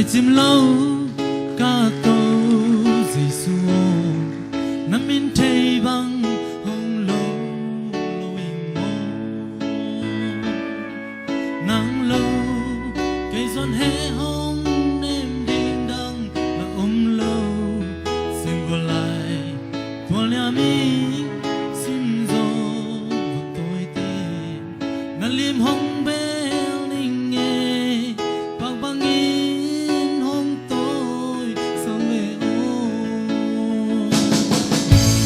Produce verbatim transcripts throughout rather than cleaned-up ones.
Cim lo ka To Jesu aw, na min thei bang hong lo lo ing maw? Nang lo kei zon he hong nem ding dang na om lo. Sin gua lai tual niam ing sim zo vak tawi te. Na lim hong bel ning e, pak bangin hong tawi sam ve aw.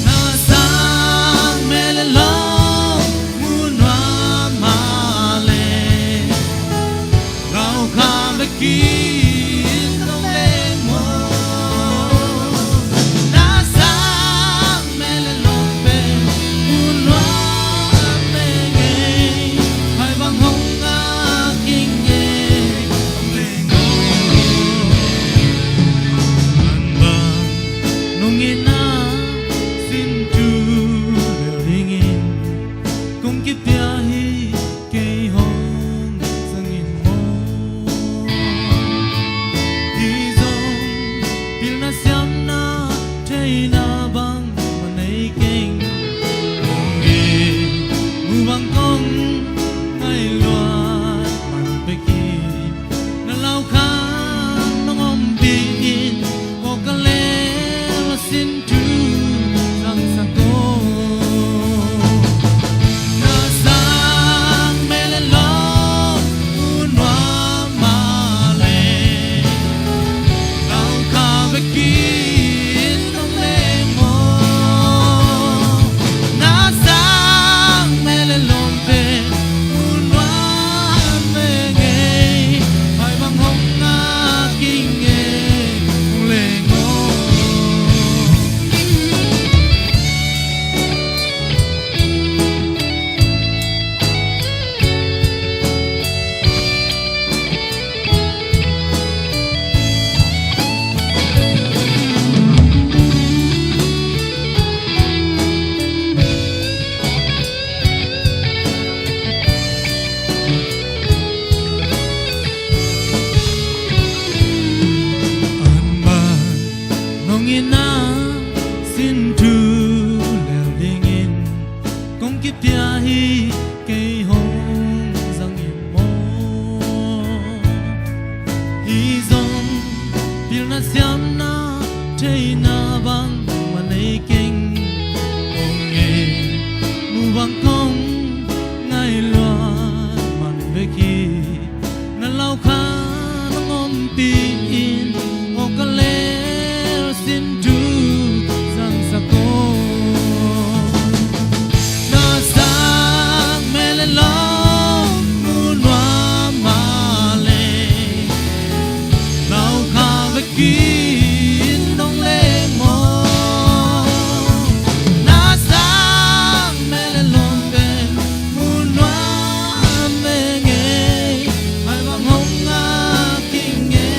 Na sang mele lo mu nuam mah le, lau kha bekin nong leng maw? Na sang mele lo pen mu nuam menge, hai bang hong ngak ing e, hong leng maw? An bang nong itna sin thu lel dingin kong kipia hi, kei hong zang in maw? Hi zong pilna siamna theina bang ma nei keng. Kong it mu bang kong ngai luat man bek hi. Na lau kha nong ompih in, ko ka lel sin thu zangsak aw. Na sang mele lo mu nuam mah le, lau kha bekin nong leng maw? Na sang mele lo pen mu nuam menge, hai bang hong ngak ing e, hong leng maw? An bang nong itna sin thu lel dingin kong kipia hi, kei hong zang in maw? Hi zong pilna siamna theina bang ma nei keng. Kong it mu bang kong ngai luat man bek hi. Na lau kha nong ompih in, ko ka lel sin thu zangsak aw. Na sang mele lo mu nuam mah le, lau kha bekin nong leng maw? Na sang mele lo pen mu nuam menge, hai bang hong ngak ing e,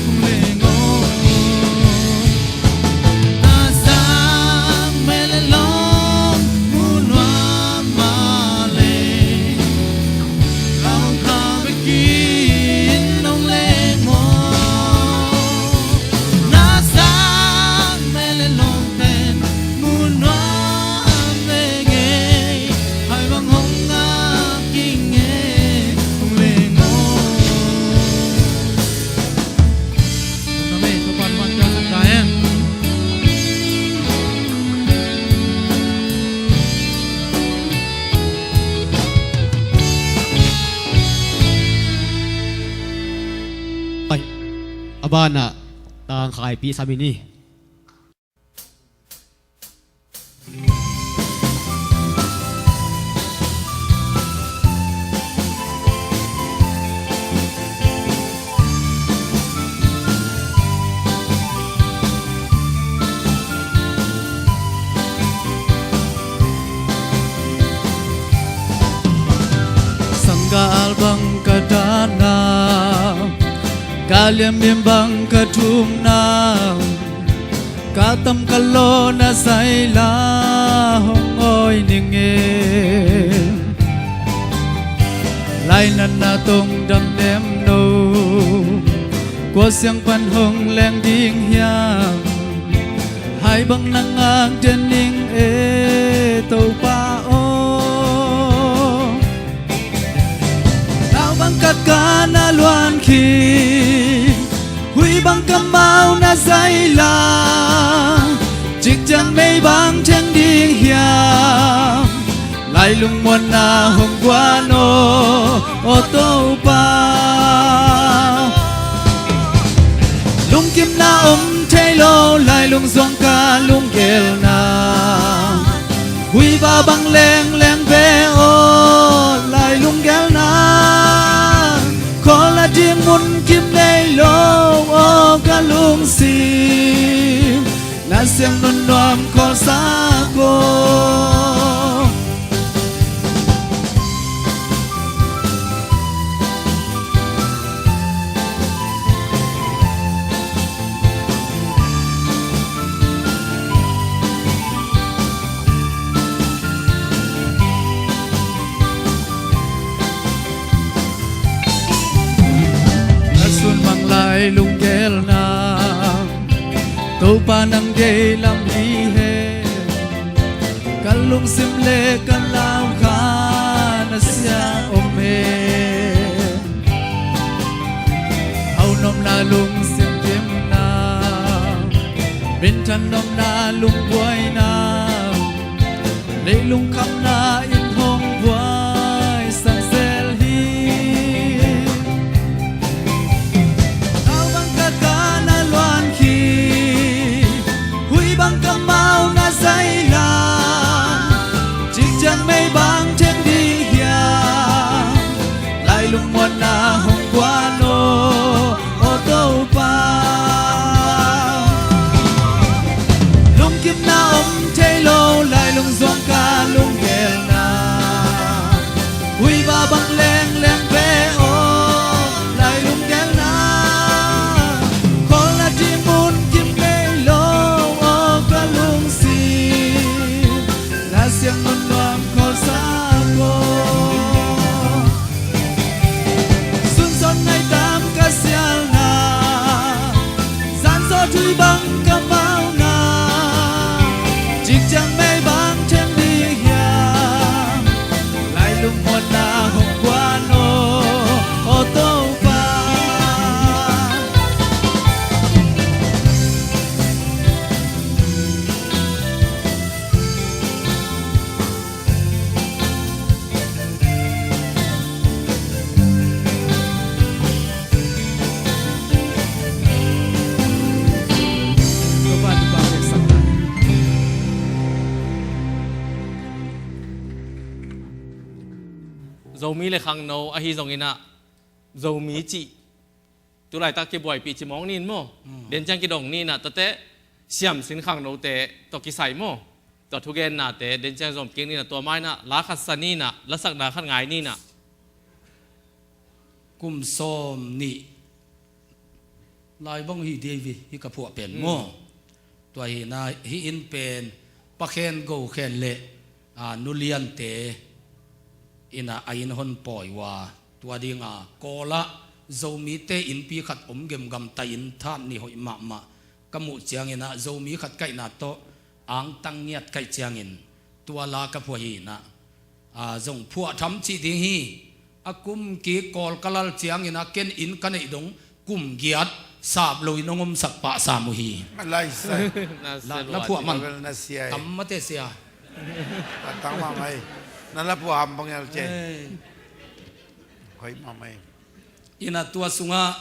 hong leng aw. Na sang mele lo mu nuam mah le, lau kha bekin nong leng maw? Na sang mele lo pen mu nuam menge, hai bang hong ngak ing e, hong leng aw. A banah tangkhaipih sam in hi. Sanggal bang ka dahna, ka liamliam bang ka thumna, ka tam ka lawna saila hong awi ning e. Lainatna tong dam nem no, Kua siang pan hong leng ding hiam? Hai bang na ngak den ning e Topa aw. Nau bang ka ka na luan khi, hui bang ka mau na zaila, cikciang mei bang theng ding hiam? Lailung muanna hong guan aw, aw Topa. Lungkimna om thei lo, lailung zuang ka lunggelna. Huiva bang lengleng ve aw, lailung gelna. Khawl a ding mun kim nei lo aw ka lungsim. Na siang nun nuam khawl sa ko. Na sun mang lai lunggelna, Topa nang deilam hi he. Ka lungsim le ka lau kha na sia om he. Hau nopna lungsim kimna, minthan nopna lungbuaina, leilung khamna in hong buai sang sel hi. Nau bang ka ka na luan khi, hui bang ka mau na zaila, cikciang mei bang theng ding hiam? Lailung muanna hong guan aw, aw Topa. Lungkimna om thei lo, lailung zuang ka lunggelna. Huiva bang lengleng ve aw, lailung gelna. Khawl a ding mun kim nei lo aw ka lungsim. Na siang nun nuam khawl sa ko. Sunzon nai tam ka sialna, zanzawt hui bang ka mauna, cikciang mei bang theng ding hiam? Lailung muanna hong guan aw, aw Topa. Zomi le khangno ahi zongin ah, Zomi cih tulaitak kibuaipih cimawng ni in maw? Denciang kidong ni in ah, tuate siamsin khangnote tawh kisai maw? Tua thugennate denciang zom kik ni in ah, tua ma in ah la khat sa ni in ah, lasakna khat ngai ni in ah. Kum sawm nih lai bang hi David hi ka phuah pen maw? Tua hi in ah, hih inn pen Pa Khen Go Khen le, a, Nu Liante in ah a inn hon pawi uh a, tua ding a Kawl ah Zomite innpi khat om gemgam ta in, tha ni hoih mahmah. Ka muh ciangin ah Zomi khat kaihna tawh angtang ngiat kaih ciangin tua la ka phuah hi in ah, a, zong phuah tham cih ding hi. A kum kik Kawl ka lal ciangin ah ken inn ka neih dong kum giat sap loin hong omsak pah sam uh hi. Lai sai. La, la phuah man. Tam mate sia. A tang mahmah hi. Na la phuah ham bang el ce. Hoih mahmah hi. In ah tua sungah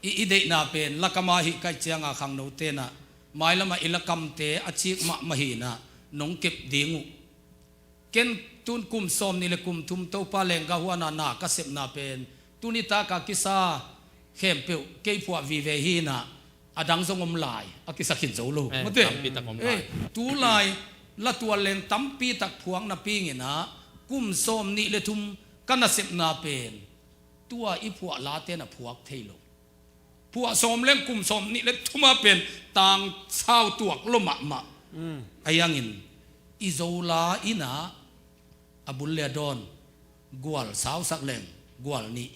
i, i deihna pen lakam ah hih kaih ciang a khangnote in ah mailam ah i lakamte a cik mahmah hi in ah nong kep ding uh. Ken tun kum sawm nih le kum thum Topa leenggah huan a na ka sepna pen, tuni tak a kisa khempeuh kei phuah vive hi in ah, a dang zong om lai, a kisa khin zo lo. Eh, mate, tampi tak om lai. Tu lai la tual leng tampi tak phuak napi in ah, kum sawm nih le thum ka nasepna pen tua i phuah late na phuak thei lo. Phuah sawm leng kum sawm nih le thum a pen tang sau tuak lo mahmah. Ahi hangin i Zo la in ah, a bul le a dawn, gual sausak leng gual nih,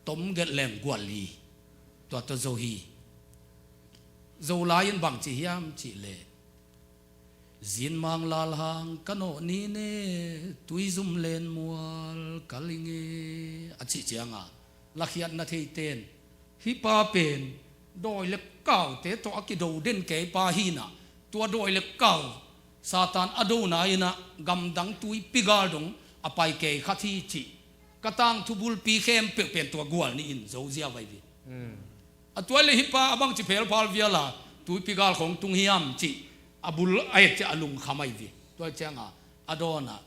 tom gelh leng gual li. Tua tawh zo hi. Zo lai-in bang ci hiam cih leh, "Zinmang lalhang ka nawh ni ne, tuizum len mual ka ling e," a cih cianga lakhiatna theite'n, "Hih pa pen dawi le kaute tawh a kido den kei pa hi-in ah, tua dawi le kau Satan a dona in ah gamdang tuipi gal dong a pai kei khat hi," cih ka tangthu bulpi khempeuh pen tua gual nih in zo ziau ahi ve. A tua leh hih pa a bangci phelphal vial a tuipi gal khawng tung hiam cih a bul a et ciang a lungkham ahi ve. Tua cianga a dawnah,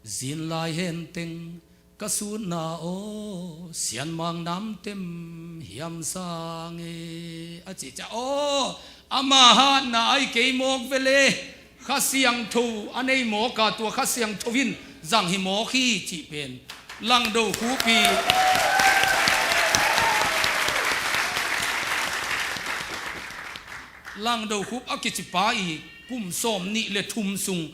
"Zin lai henteng ka sutna aw, sianmang namtem hiam sang e," a cih ciang, "Aw, ama hatna ahi kei mawk ve le, Kha Siangtho a nei mawk a, tua Kha Siangtho in zang hi mawk hi," cih pen Langdo Khup hi. Langdo Khup a kici pa i kum sawmnih le thum sung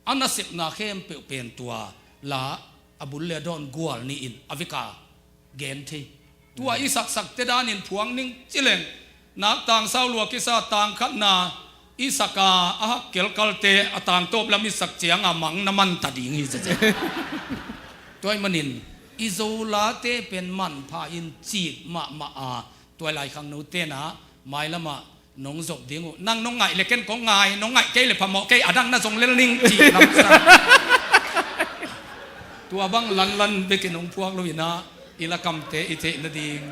a nasepna khempeuh pen tua la a bul le a dawn gual nih in a vek a gen thei. Tua i saksakte danin phuang ning ci leng, nak tang sau lua kisa tang khatna i sak a, a hak kelkalte a tang tawp lam i sak cianga mang na man ta ding hi zeze. Tua ahih manin i Zo late pen manpha in cik mahmah a, tua lai khangnote'n ah mailamah nong zop ding uh. Nang nong ngaih le ken kong ngai, nong ngaih kei le phamawh kei, a dang na zong lel ning cih lamsang. Tua bang lanlan bekin hong phuak lo-in ah i lakamte i theih nading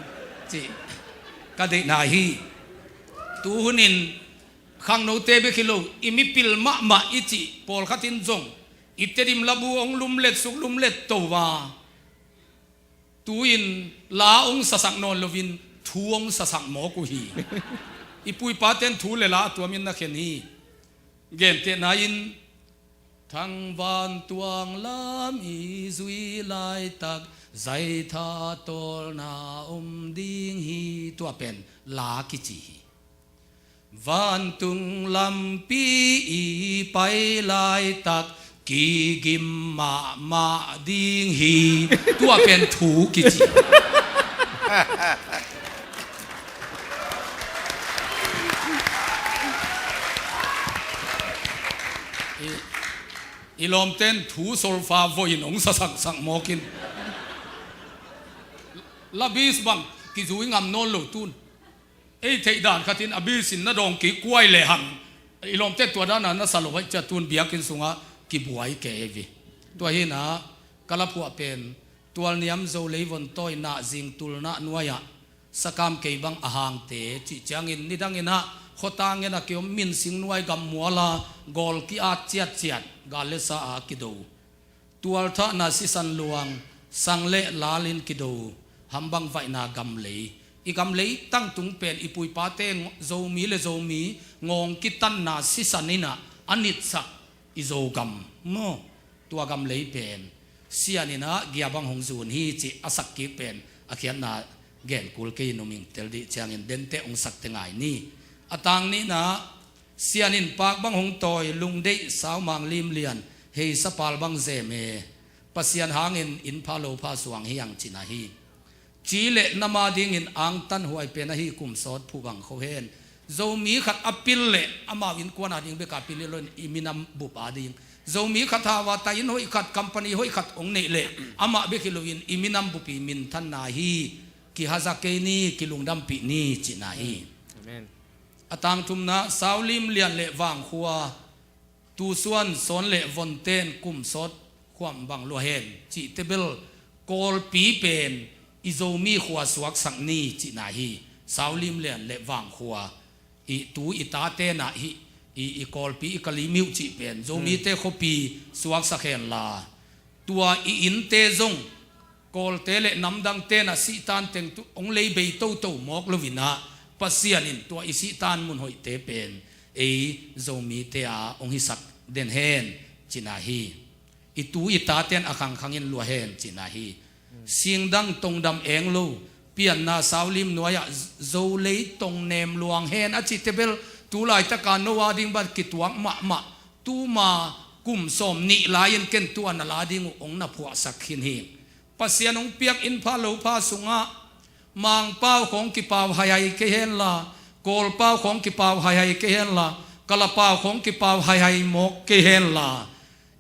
cih ka deihna hi. Tuhun in khangnote bek hi lo, i mipil mahmah i cih pawlkhat in zong i Tedim labu hong lumlet suk lumlet to a, tu-in la hong sasak nawn loin thu hong sasak mawk uh hi. I pu i pate'n thu le la a tuamin na khen hi. Gentehna in, "Thangvantuang lam i zui laitak zaitha tawlna om ding hi," tua pen la kici hi. "Vantung lampi i pai laitak kigim mahmah ding hi," tua pen thu kici. I, i lawmte'n thu solfa voihin hong sasaksak mawkin, la bis bang kizui ngam nawn lo tun. Ei theih dan khatin a bisin na dawng kik kuai lehang, i lawmte tua dana na sa lo ahih ciang tun biakinn sungah kibuai kei hi ve. Tua hi-in ah ka laphuah pen, "Tualniam Zo leivon tawi nah zing tulnah nuai-ah sakam kei bang a hangte," cih ciangin nidangin ah khuata ngen a kiom, minsing nuai gammual a gawl ki-at ciatciat, gal le sa a kido, tualthahna sisan luang, sang le lal in kido, hambang vaihna gamlei, i gamlei tangtung pen i pu i pate Zomi le Zomi ngawng kitanna sisan in ah a nitsak i Zogam maw, tua gamlei pen Sian in ah gia bang hong zun hi cih a sak kik pen a khiatna gen kul kei in, um ing, tel dih ciangin dente hong sakte ngai ni. A tang nihna, Sian in paak bang hong tawi, lungdeih, saumang limlian, heisa pal bang zem e. Pasian hangin inn pha lo pha suang hi hang cihna hi. Ci le nam adingin angtan huai pen ahi kum sawt phu bang kho hen. Zomi khat a pil leh amau innkuan ading bek a pil hi loin i minam bup ading. Zomi khat hau a, tai inn hoih khat, company hoih khat hong neih leh amah bek hi loin i minam bup i minthanna hi. Kihaza kei ni, kilungdampih ni cihna hi. Amen. A tang thumna, saulim lian le vangkhua, tusuan sawn le vonte'n kum sawt khuam bang lua hen cihte bel, Kawlpi pen i Zomi khua suaksak ni cihna hi. Saulim lian le vangkhua, i tu i tate'n ah hih i, i Kawlpi, i Kalaymyo cih pen Zomite khuapi suaksak hen la, tua i innte zong Kawlte le namdangte'n ah sihtan teng tu hong lei bei toto mawk loin ah, Pasian in tua i sihtan mun hoihte pen ei Zomite a hong hisak den hen cihna hi. I tu i tate'n a khangkhangin lua hen cihna hi. Singdang tongdam eng lo, pianna saulim nuai-ah Zo lei tong nem luang hen a cihte bel, tu laitaka no ading bang kituak mahmah, tuma kum sawmnih lai-in ken tua na la ding uh hong na phuahsak khin hi. Pasian hong piak inn pha lo pha sungah Mangpau khawng kipau haihai kei henla, Kawlpau khawng kipau haihai kei henla, Kalapau khawng kipau haihai mawk kei henla,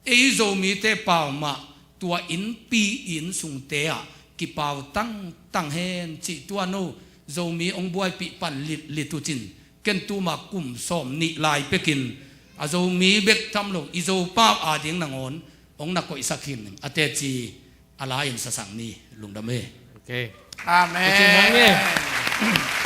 ei Zomite pau mah tua innpi inn sungte ah kipau tangtang hen cih tua no Zomi hong buaipih pan litlit uh cin, ken tuma kum sawm nih lai pekin a Zomi bek tham lo i Zopau ading nangawn hong na koihsak hi ning a teci a la-in sasak ni. Lungdam hi. Ok. Amen. Teci mawng hi.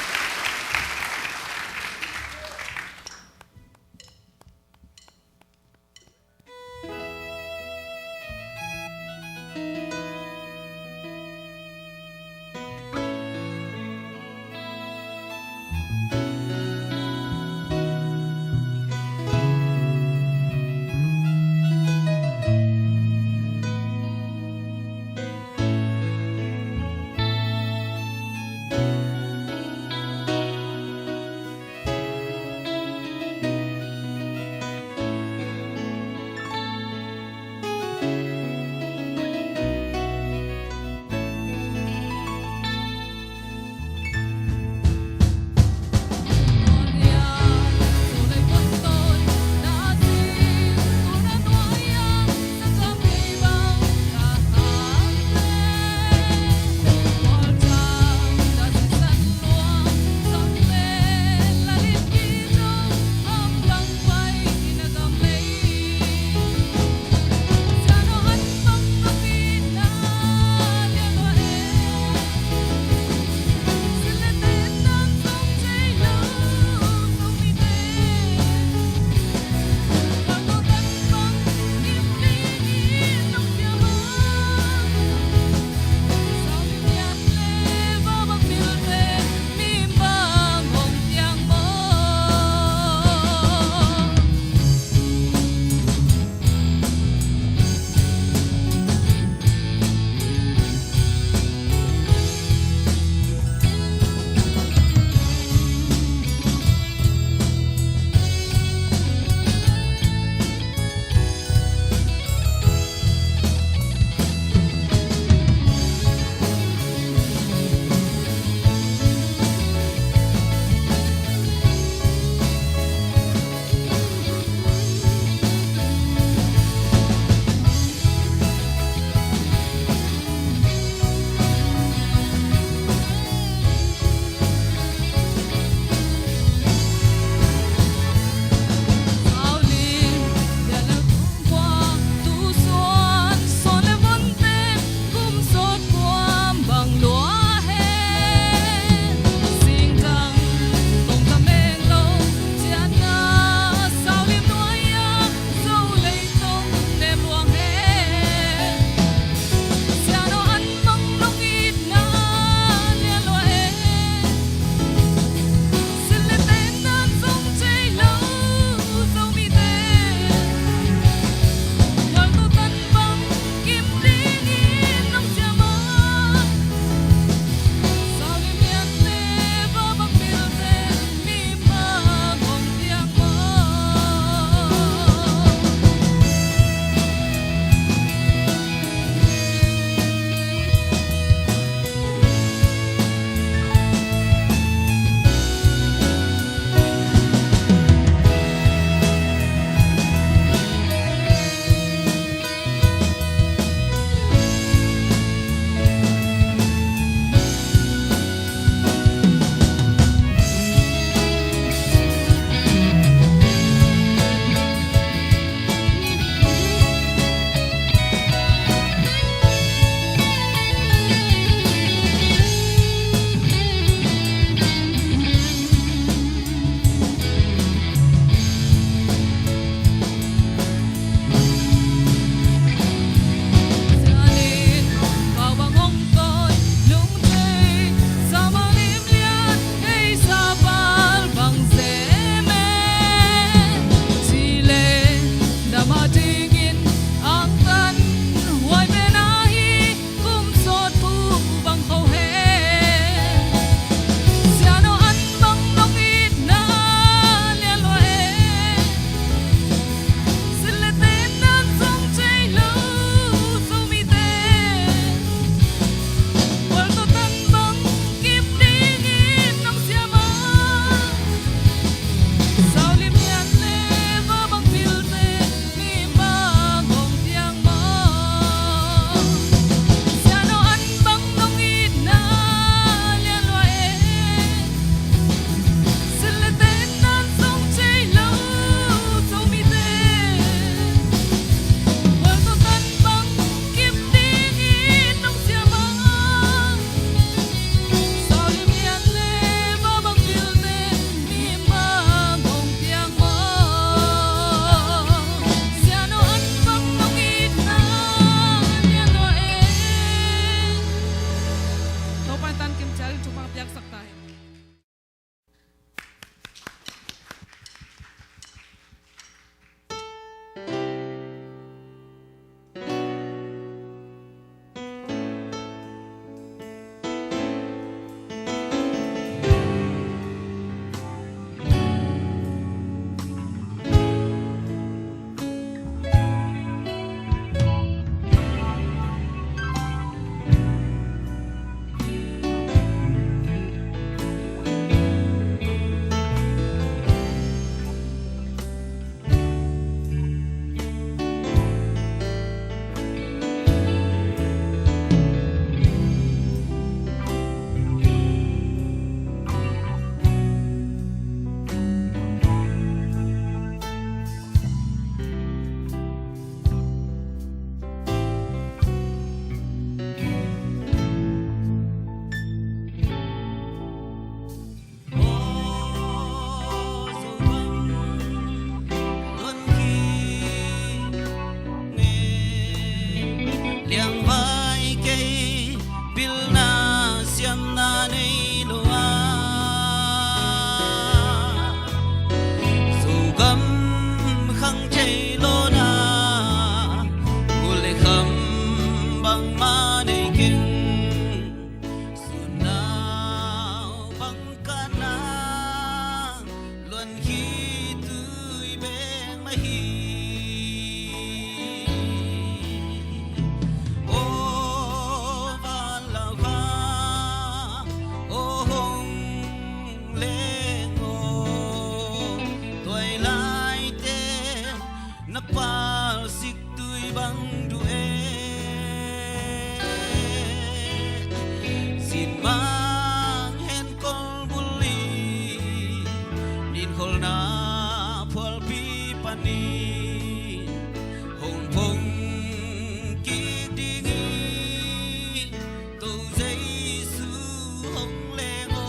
Topa'n tan kim cialin thupha piaksak ta hen. Liangvai kei pilna siamna nei lo a, Zogam khang thei lona, ngul le kham bangmah nei keng. Sun nau bang kahna luan khitui bek mah hi. Aw van laukha, aw hong leng aw, tuailaite na palsik tui bang duh e. Sin mang hen kolbul i, nin kholna phualpi panin hong phong kik ding i, Topa Jesu hong leng aw.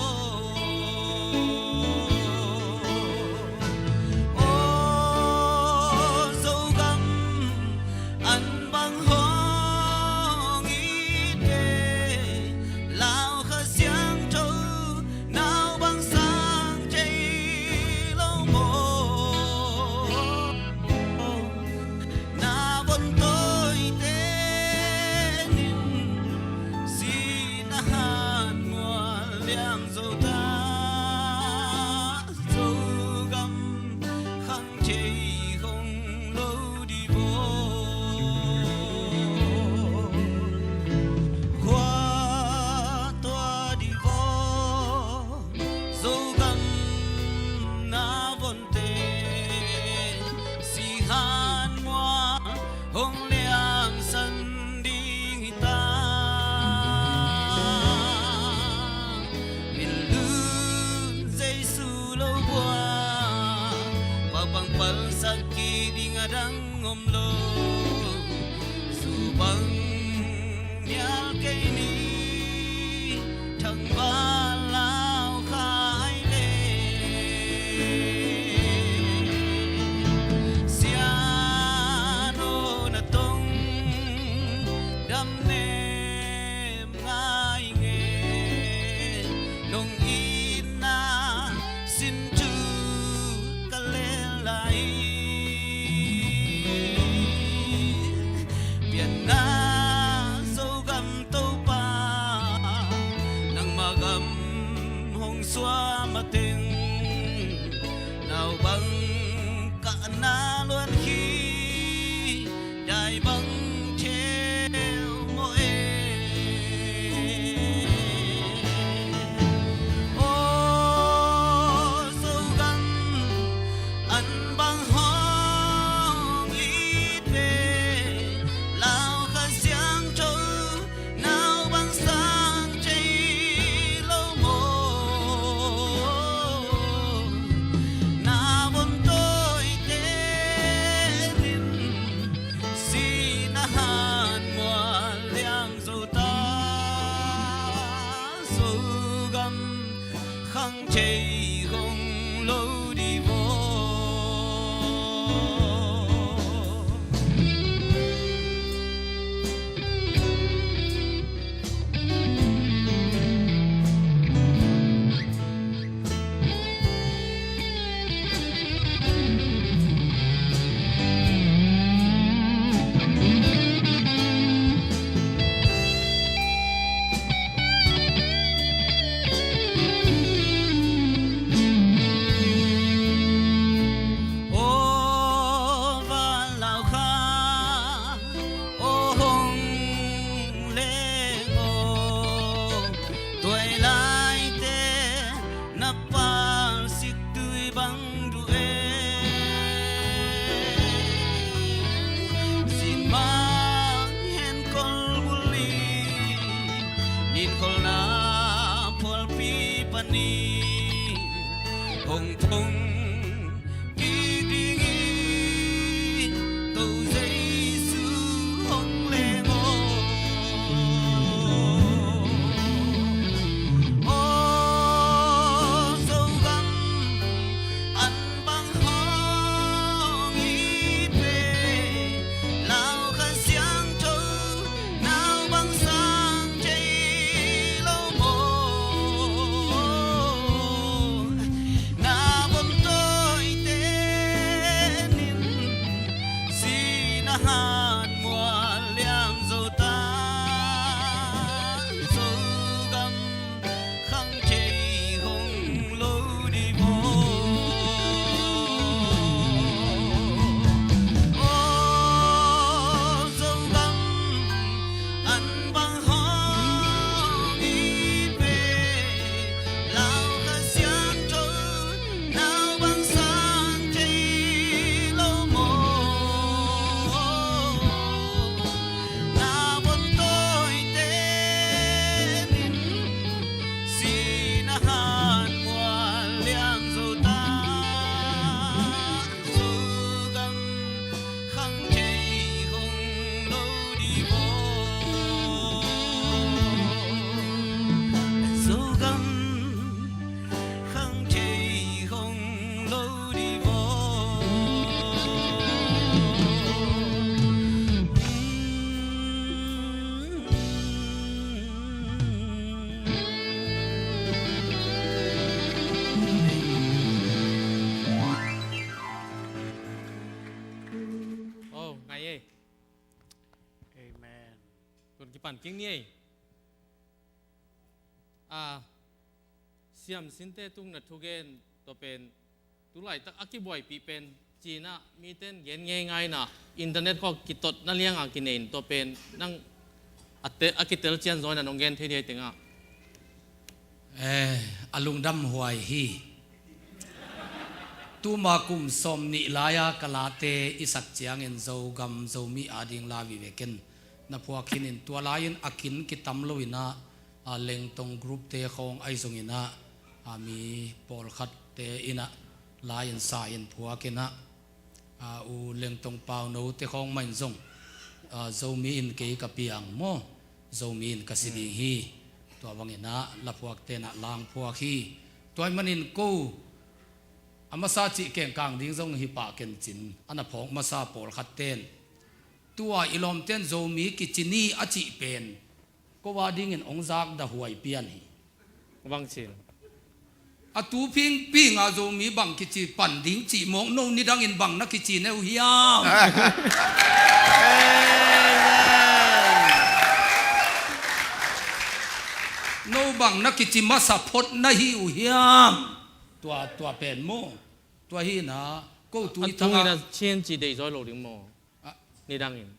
Aw Zogam, an bang hong it e, Lau Kha Siangtho nau bang sang thei lo maw? Na von tawite nin sin a han mual liang zo ta, Zogam khang thei khong lo di vaw. Khua tua di vaw. Zogam na vonte sihan mual hong liamsan ding hi ta. Minlun Jesu lo bua, pakpang palsak kik ding a dang om lo. Suvang nial kei ni, thangval lau khai le. Sian aw na tong dam nem ngai nge, nong itna sin thu ka lel lai. Pianna Zogam Topa, nangma gam hong suah mateng, nau bang kahna luan hi dai bang theu maw e. Aw Zogam, an bang hong it e, Lau Kha Siangtho nau bang sang thei lo maw? Na von tawite nin sin a han mual liang zo ta, Zogam khang thei khong lo di vaw. Na phualpi panin hong thong kik dingin Topa Jesu hong leng aw. Aw Zogam, an bang hong it ve, lau Kha Siangtho nau bang sang thei lo maw? Na vom tawite nin sihna han mual liang zo ta, Zogam khang thei hong lo di maw? Aw Zogam, an bang hong it ve, lau Kha Siangtho nau bang sang thei lo maw? Na vom tawite nin sihna han mual liang zo ta, Zogam khang thei hong lo di maw? Zogam khang thei hong lo di maw? Oh, ngai ei. Amen. Tun kipan kik ni ei. A, siamsinte tung na thugen tua pen tulaitak a kibuaipih pen cinah miten gen ngeingai na internet khawng kitot na lianga kinei in tua pen nang a te-, a kitel cian zawina nong gen thei diai tengah. Eh, a lungdam huai hi. Tuma kum sawm nih lai-a ka late i sak ciangin Zogam Zomi ading la vive ken na phuak khin in tua lai-in a kin kitam lo inah, a, Lengtong group te khawng ahi zong inah, a, mi pawlkhat te inah la-in sa in phuak inah, a, u Lengtong Pauno te khawng mah in zong, a, Zomi in kei ka piang maw, Zomi in ka si ding hi. Tua bang inah la phuak tenah lang phuak hi. Tua ahih manin ko a masa cih kengkang ding zong hi pah ken cin, a na phawk masa pawlkhat ten tua i lawmten Zomi kici ni a cih pen ko a dingin hong zakdah huai pian hi. Bang cin? A tu phingphinga Zomi bang kici pan ding cih mawk no nidangin bang na kici ne uh hiam? No bang na kici masa phot na hi uh hiam? Tua, tua pen maw? Tua hi na, ko tui a tungin thanga a Chin ci deih zaw lo ding maw? A. Nidangin.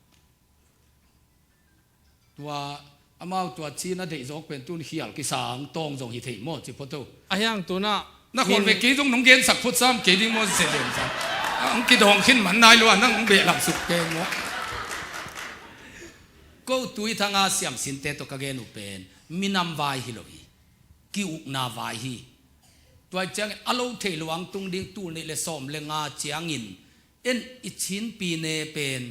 Tua, amau tua Chin a deih zawk pen tun khial kisang tawng zong hi thei maw, ci phot o. A hiang tunah na khawl ve kei zong nong gensak phot sam kei ding maw, se den sam. A, hong kidawng khin man nai lua, nang hong behlap suk kei maw. Ko tui thanga siamsinte tawh ka gen uh pen minam vai hi lo hi. Ki-ukna vai hi. Tua ciangin a lo thei luang tung ding tul nih le sawm le nga ciangin en i Chin pine pen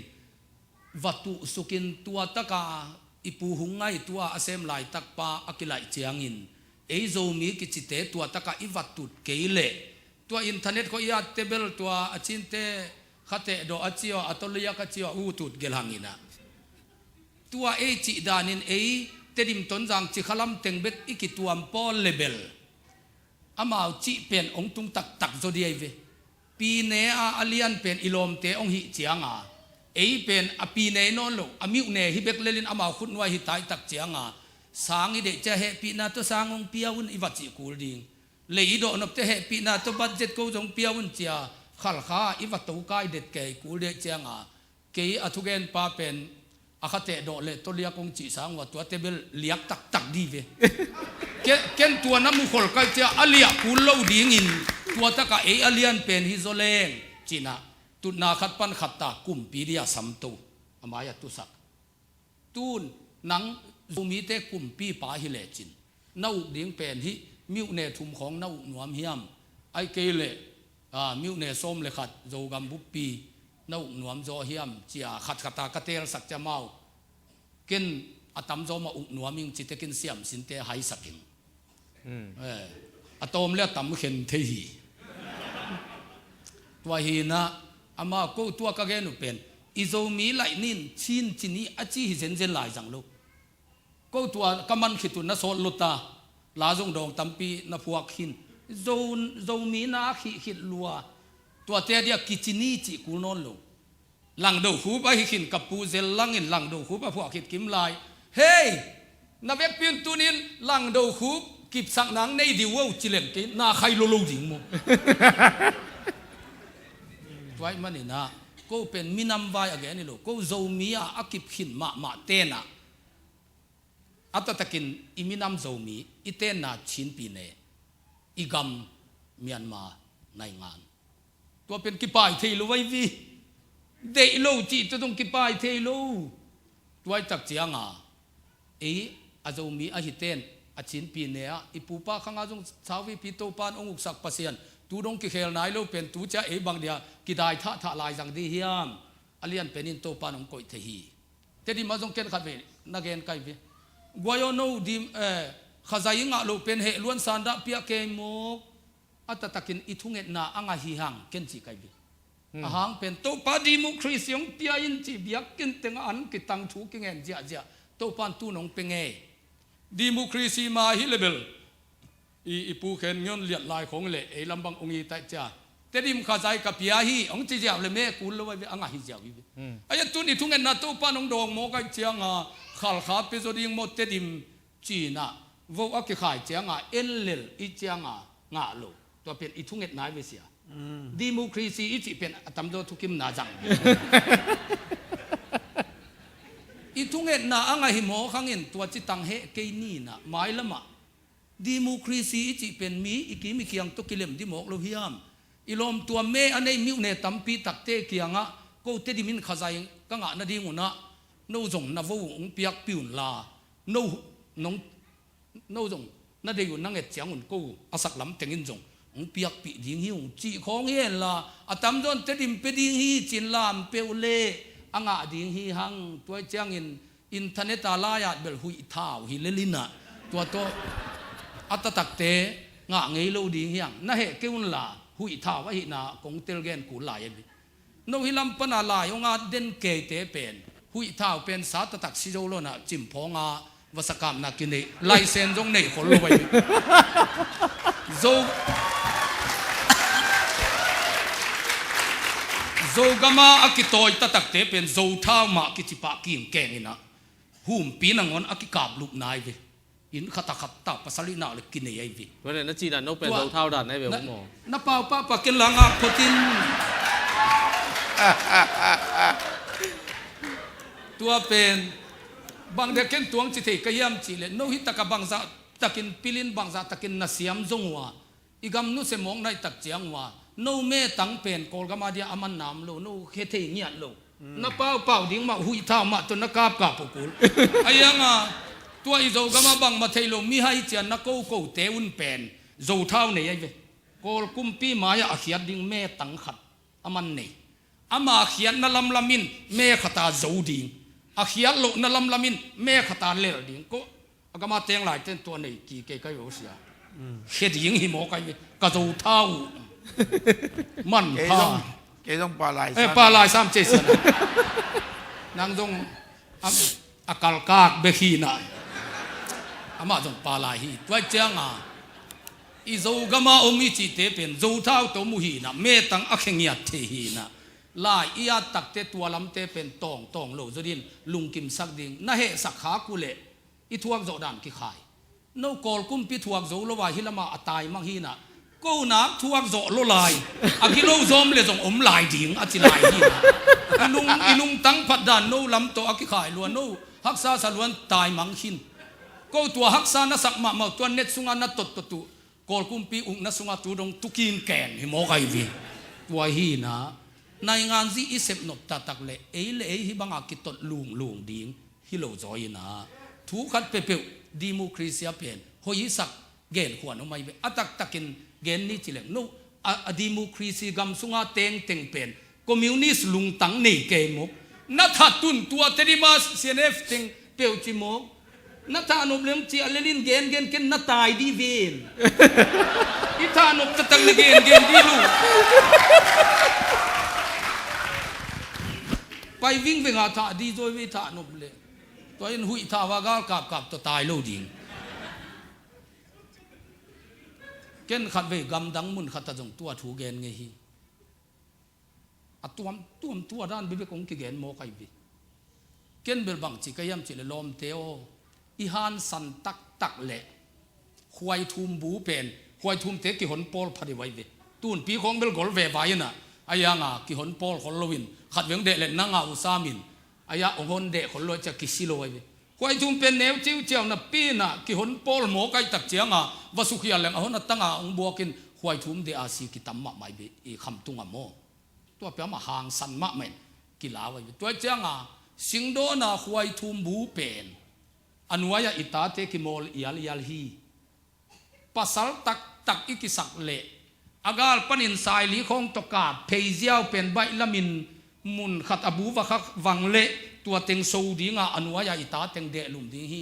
va tuhsukin tua taka i pu hung ngai tua a sem laitak pa a kilaih ciangin ei Zomi kicite tua taka i va tut kei leh tua internet khawh i at tebel tua a Chinte khateh dawh a cia a toliak a cia u tut gelhang inah. Tua ei cih danin ei Tedim Tonzang Cikha lam teng bek i kituam pawl le bel amau cih pen hong tung taktak zaw diai ve. Pine a a lian pen i lawmte hong hih cianga ei pen a pine nawn lo a miuhne hi bek lelin amau khutnuai hi taitak cianga sang i deih cia hehpihna tawh sang hong pia un i va cih kul ding. Lei i dawhnopte hehpihna tawh budget ko zong pia un cia khalkha i va tokai det kei kul deh cianga kei a thugenpa pen a khateh dawh le toliak hong cih sang uh a tua tebel liak taktak di ve. Ke-, ken tua na mukhol kai cia a liah kul lo dingin tua taka ei a lian pen hi zaw leng cinah tutna khat pan khat ta kumpi dia samto a mai a tusak. Tun nang Zomite kumpipa hi lecin na uk ding pen hih miuhne thum khawng na uk nuam hiam? Ai kei leh, a, miuhne sawm le khat Zogam buppi na uk nuam zaw hiam cia khatkhat a ka teelsak cia mau. Ken a tamzaw mah uk nuam ing ci tekin siamsinte haisak ing. Eh, a tawm le a tam khen thei hi. Tua hinah ama ko tua ka gen uh pen i Zomi laih nin Chin ci ni a ci hi zenzen lai zang lo. Ko tua ka man khit uh na sawt lo ta. La zong dawng tampi na phuak khin. Zo, Zomi na khih khit lua. Tuate a dia kici ni cih kul nawn lo. Langdo khup ahi khin ka pu zel langin langdo khup a phuah khit kim lai. Hei! Na vekpi un tunin langdo khup kipsak nang nei diu o ci leng kei na khai lo lo ding maw? Tuai maninah ko pen minam vai a gen hi lo, ko Zomi a a kip khin mahmah tenah a taktakin i minam Zomi i tenna Chinpi ne i gam Myanmar naingan. Tua pen kipai thei lo vai vi. Deih lo cih tua zong kipai thei lo. Tuai tak cianga ei a Zomi ahi ten a Chinpi ne ah i pupa khanga zong sauvipi Topan hong uksak Pasian tu dong kikhel nai lo pen tu cia ei bang dia kidai thahthah lai zang di hiam? A lian penin Topan hong koih thei hi. Tedim ah zong ken khat ve na gen kai ve. Guai aw no dim, eh, khazai i ngah loh pen heh luan sandah piah kei mawk. A taktakin i thungetna a ngah hi hang ken ci kai ve. A hang pen Topa democracy hong pia in ci biakinn tengah an kitang thu kingen ziahziah Topan tu nong pe ngei. Democracy ma hi le bel i, i pu khen ngion liat lai khong le ei lam bang ong i taih cia. Tedim khazai ka pia hi ong ci ziau le me kul lo a ngah hi ziau hi ve. Ai a tun i thungetna Topa nong dawng maw kai cianga khalkha pe zaw ding maw Tedim cinah vo a kikhai cianga en lel i cianga ngah lo. Tua pen i thungetna i ve sia. Democracy i cih pen a tamzaw thukimna zang. I thungetna a ngah hi maw khangin tua ci tang heh kei ninah mailamah. Democracy i cih pen mi i kim i kiang tawh kilem di mawk lo hiam? I lawmtuam me a nei miuhne tampi takte kiangah ko Tedim in khazai ka ngah nading unah no zong na vo uh hong piakpi unla no, nong, no zong na deih uh na nget ciangun ko a saklam tengin zong hong piakpih ding hi ung cih khawng hi henla a tamzawn Tedim pe ding hi cin lam peuh le a ngah ding hi hang. Tuai ciangin internet a lai-at bel huih thau hi lelinah tua tawh a taktakte ngah ngei lo ding hiang na heh kei unla huih thau ahihna kong tel gen kul lai a bi. No hi lam pana lai hong at den keite pen huih thau pen sa taktak si zo lonah cimphawngah vasakamna kinei laisen zong nei khol lo vai. Zo Zogama a kitawi taktakte pen zo thau mah kicipah kingkeng inah humpi nangawn a kikap lup nai ve. Inn khata khatta pasal ih nak le kinei ahi ve. Tua le na cina no pen zo thau dan ahi ve maw? Na pau pahpah ken la ngak photin. Tua pen bang dia ken tuang ci thei ka hiam cih le no hi taka bangzah takin pilin bangzah takin na siam zong uh a i gam nusia mawk naih tak ciang uh a no metang pen Kawlgam a dia a man nam lo no khe thei ngiat lo. Na paupau ding mah huih thau mah tawh na kapkap uh kul. A hianga tua i Zogam a bangmah thei lo mihai cian na kokote un pen zo thau nei ahi ve. Kawl kumpi mai-ah a khiat ding metang khat a man nei. Ama khiatna lamlam in me khata zo ding. A khiat lohna lamlam in me khata lel ding. Ko a gama teng lai ten tua nei ki kei kai uh sia. Khe ding hi maw kai ka zo thau. Man kei pha zong, kei zong pa lai eh sam. Pa lai sam ce sia. Nang zong am, a kalkak bek hi na. Amah zong pa lai hi. Tuai cianga i Zogam a om i cihte pen zo thau tawh mu hi na. Metang a khe ngiat thei hi na. Lai i at takte tua lamte pen tawngtawng lo zo din lungkimsak ding na hehsak khak uh leh i thuak zawh dan kikhai. No Kawl kumpi thuak zo lo a hi lama a taimang hi na. Ko nak thuak zawh lo lai a gilo zawm le zong om lai ding a ci lai hi na. I nung, i nungtang phat dan no lam tawh a kikhai lua no haksa sa luan taimang khin. Ko tua haksa na sak mahmah tua net sunga na tottot uh Kawl kumpi ukna sunga tu dong tukin ken hi mawk ahi vi. Tua hi na naingan zi i sep nop taktak le ei le ei hi banga kitot lunglung ding hi lo zaw hi na. Thu khat peuhpeuh, democracy a pen hoih i sak genkhuan om ahi ve. A taktakin gen ni ci leng, no, a, a democracy gam sunga tengteng pen communist lungtang nei kei maw. Na that un tua Tedim a C N F teng peuh ci maw. Na thahnop leng ci a lelin gengen ken na tai di ven. I thahnop taktak le gengen di lo. Pai vingveng a thah di zaw ve i thahnop leh. Tua in huih thah va gal kapkap tawh tai lo ding. Ken khatvei gamdang mun khat a zong tua thu gen ngei hi. A tuamtuam tua dan bibek hong kigen mawk ahi ve. Ken bel bangci ka hiam cih leh lawmte aw, i hansan taktak leh khuaithum bu pen, khuaithumte kihon pawl pha deuh ahi ve. Tunpi khawng bel gol veva inah, a hianga kihon pawl khol loin khatvei hong deh leh nang a uh samin, a hia hong hon deh khol lo a cia kisi lo ahi ve. Khuaithum pen neu ciuciau napi inah kihon pawl mawk ahi tak cianga va sukhial leng a hon a tanga hong buakin khuaithum deh a si kitam mahmah ahi ve i khamtung a maw. Tua pia mah hangsan mahmah in kilau ahi ve. Tua cianga singdawna khuaithum bu pen a nuai-ah i tate kimawl ialial hi. Pasal taktak i kisak leh a gal panin saili khawng tawh kap pheiziau pen baih lamin mun khat a bu va khak vang leh tua teng so dinga a nuai-ah i ta teng dehlum ding hi.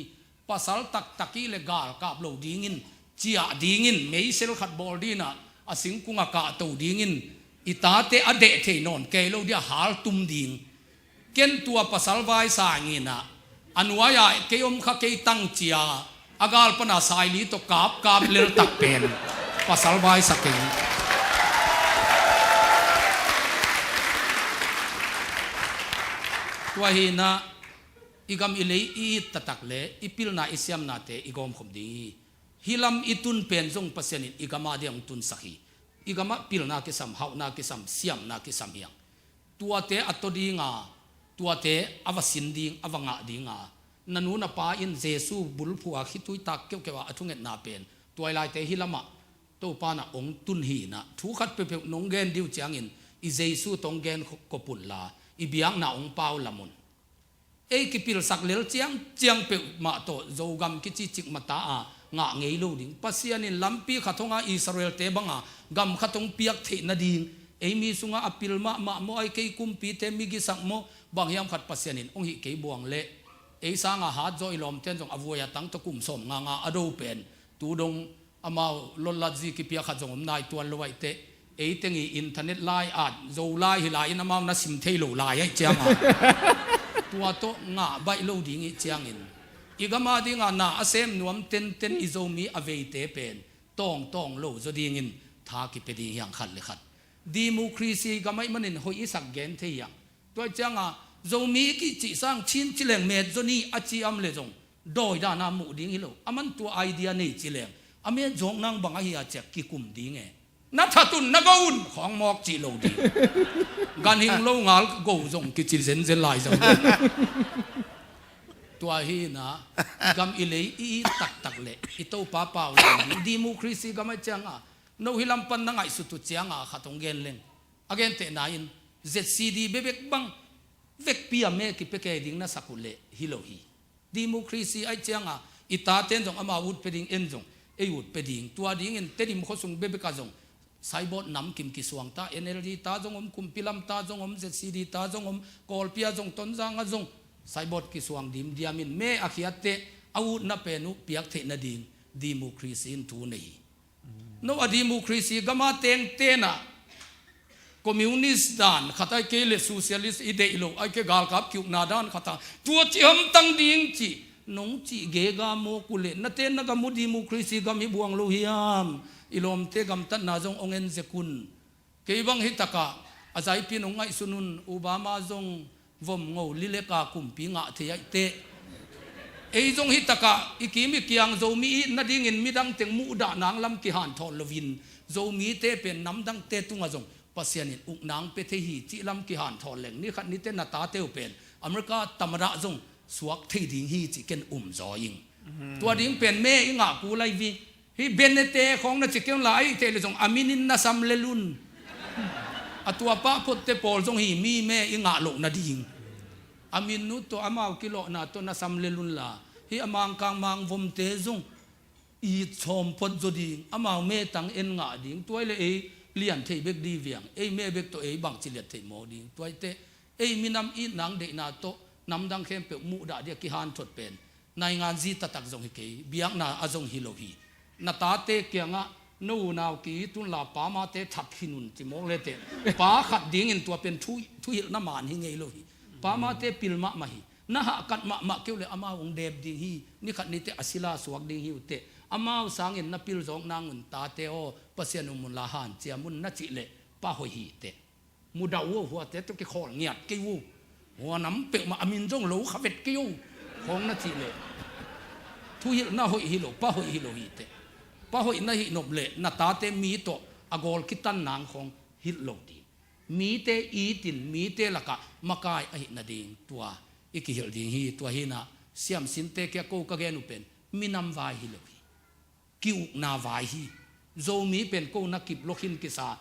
Pasal taktak i leh galkap lo dingin, ciah dingin, meisel khat bawl dinah a singkung a kahto dingin i tate a deh thei nawn kei lo dia haltum ding. Ken tua pasal vai sanginah a nuai-ah kei om kha kei tang cia a gal pana saili tawh kapkap leltak pen pasal vai sa kei. Tua hinah i gam i lei i it taktak le i pilna i siamnate i gawmkhop ding hi. Hih lam i tun pen zong Pasian in i gam a dia hong tunsak hi. I gamah pilna kisam, hauhna kisam, siamna kisam hiang. Tuate a taw dinga, tuate a va sin ding, a va ngah dinga, na nu na pa in Jesu bulphuh a khitui tak keuhkeuh a a thungetna pen tua i laite hih lamah Topa na hong tun hinah thu khat peuhpeuh nong gen diu ciangin i Jesu tawh hong gen kop unla i biakna hong pau lam un. Ei kipilsak lel ciangciang peuhmah tawh Zogam kici cikmata a ngah ngei lo ding. Pasian in lampi khat hong a Israel-te banga gam khat hong piak theih nading, ei mi sungah a pil mahmah maw, ai kei kumpite migisak maw, bang hiam khat Pasian in hong hih kei buang leh ei sanga hat zaw i lawmten zong a vuai a tang tawh kum sawm nganga a do pen tu dong amau lotlatzi kipia khat zong om nai tuan lo aih teh. Ei teng i internet lai at Zolai hi lai-in amau na sim thei lo lai aih cianga tua tawh ngah baih lo ding ih ciangin i gam a dinga na a sem nuam tenten i Zomi a veite pen tawngtawng lo zaw dingin tha kipia ding hiang khat le khat. Democracy gam aih manin hoih i sak gen thei hiang. Tua cianga Zomi i kihcih sang Chin ci leng met zaw ni a ci am le zong dawi dana muh ding hi lo. A man tua idea nei ci leng a met zawk nang bang ahi a ciak kikum ding e. Na that un, na go un khawng mawk cih lo ding. Ganhing lo ngal go zong kici zenzen lai zong. Tua hina i gam i lei i it taktak le i Topa pau lai ding. Democracy gam aih cianga no hi lam pan na ngaihsut uh cianga khat hong gen leng a gentehna in Z C D bebek bang vekpi a me kipia kei ding na sak uh leh hi lo hi. Democracy aih cianga i taten zong amau ut pia ding, en zong ei ut pia ding. Tua dingin Tedim khuasung bebek a zong saibawt namkim kisuang ta, N L D ta zong om, Kumpilam ta zong om, Z C D ta zong om, Kawlpi a zong, Tonzang a zong saibawt kisuang dimdiamin me a khiatteh a utna pen uh piak theih nading democracy in thu nei hi. No a democracy gama tengtenah communist dan khat ai kei le socialist i deih lo ai kei galkap kiukna dan khatah tua cih hamtang ding cih nong cih gega mawk uh leh na ten na gam uh democracy gam hi buang lo hiam? I lawmte gamtatna zong ong en zek un. Kei bang hitakah a zaipi nong ngaihsun un, Obama zong vom ngo lileka kumpi ngah thei aih teh. Ei zong hitakah i kim i kiang Zomi i itna dingin midang teng muhdah nang lam kihanthawn loin Zomite pen namdangte tungah zong Pasian in uknang pia thei hi cih lam kihanthawn leng ni khat nite na tate uh pen America tamada zong suak thei ding hi cih ken um zaw ing. Tua ding pen me i ngah kul aih vi. Hih Benete khawng na ci kei un la, aih teh le zong a minin na sam lel un. A tua pah photte pawl zong hi mi me i ngah loh nading. A min uh tawh amau kilawhna tawh na sam lel un la. Hih a mangkang mangvomte zong it sawm phot zaw ding, amau metang en ngah ding, tuai le ei lian thei bek di viang, ei me bek tawh ei bangci liat thei mawk ding. Tuaite ei minam it nang deihna tawh namdang khempeuh muhdah dia kihanthot pen naingan zi taktak zong hi kei, biakna a zong hi lo hi. Na tate kiangah no unau ki-it unla pa mate that khin un ci mawk leteh, pa khat dingin tua pen thu, thuhilhna man hi ngei lo hi. Pa mate pil mahmah hi. Na hahkat mahmah kei uh le amau hong dep ding hi. Nikhat niteh a sila suak ding hi uh teh. Amau sangin na pil zawk nang un tate aw, Pasian um unla hanciam un na cih leh pa hoih hi teh. Mudah uh aw, huate tawh kikhawl ngiat kei uh. Hua nam peuhmah a min zong lo kha vet kei uh, khawng na cih leh thuhilhna hoih hi lo, pa hoih hi lo hi teh. Pa hoih na hih nop leh na tate mi tawh a gawl kitan nang khawng hilh lo ding. Mite itin mite lakah makai ahih nading tua i kihilh ding hi. Tua hinah siamsinte kia ko ka gen uh pen minam vai hi lo hi. Ki-ukna vai hi. Zomi pen ko na kip lua khin kisa,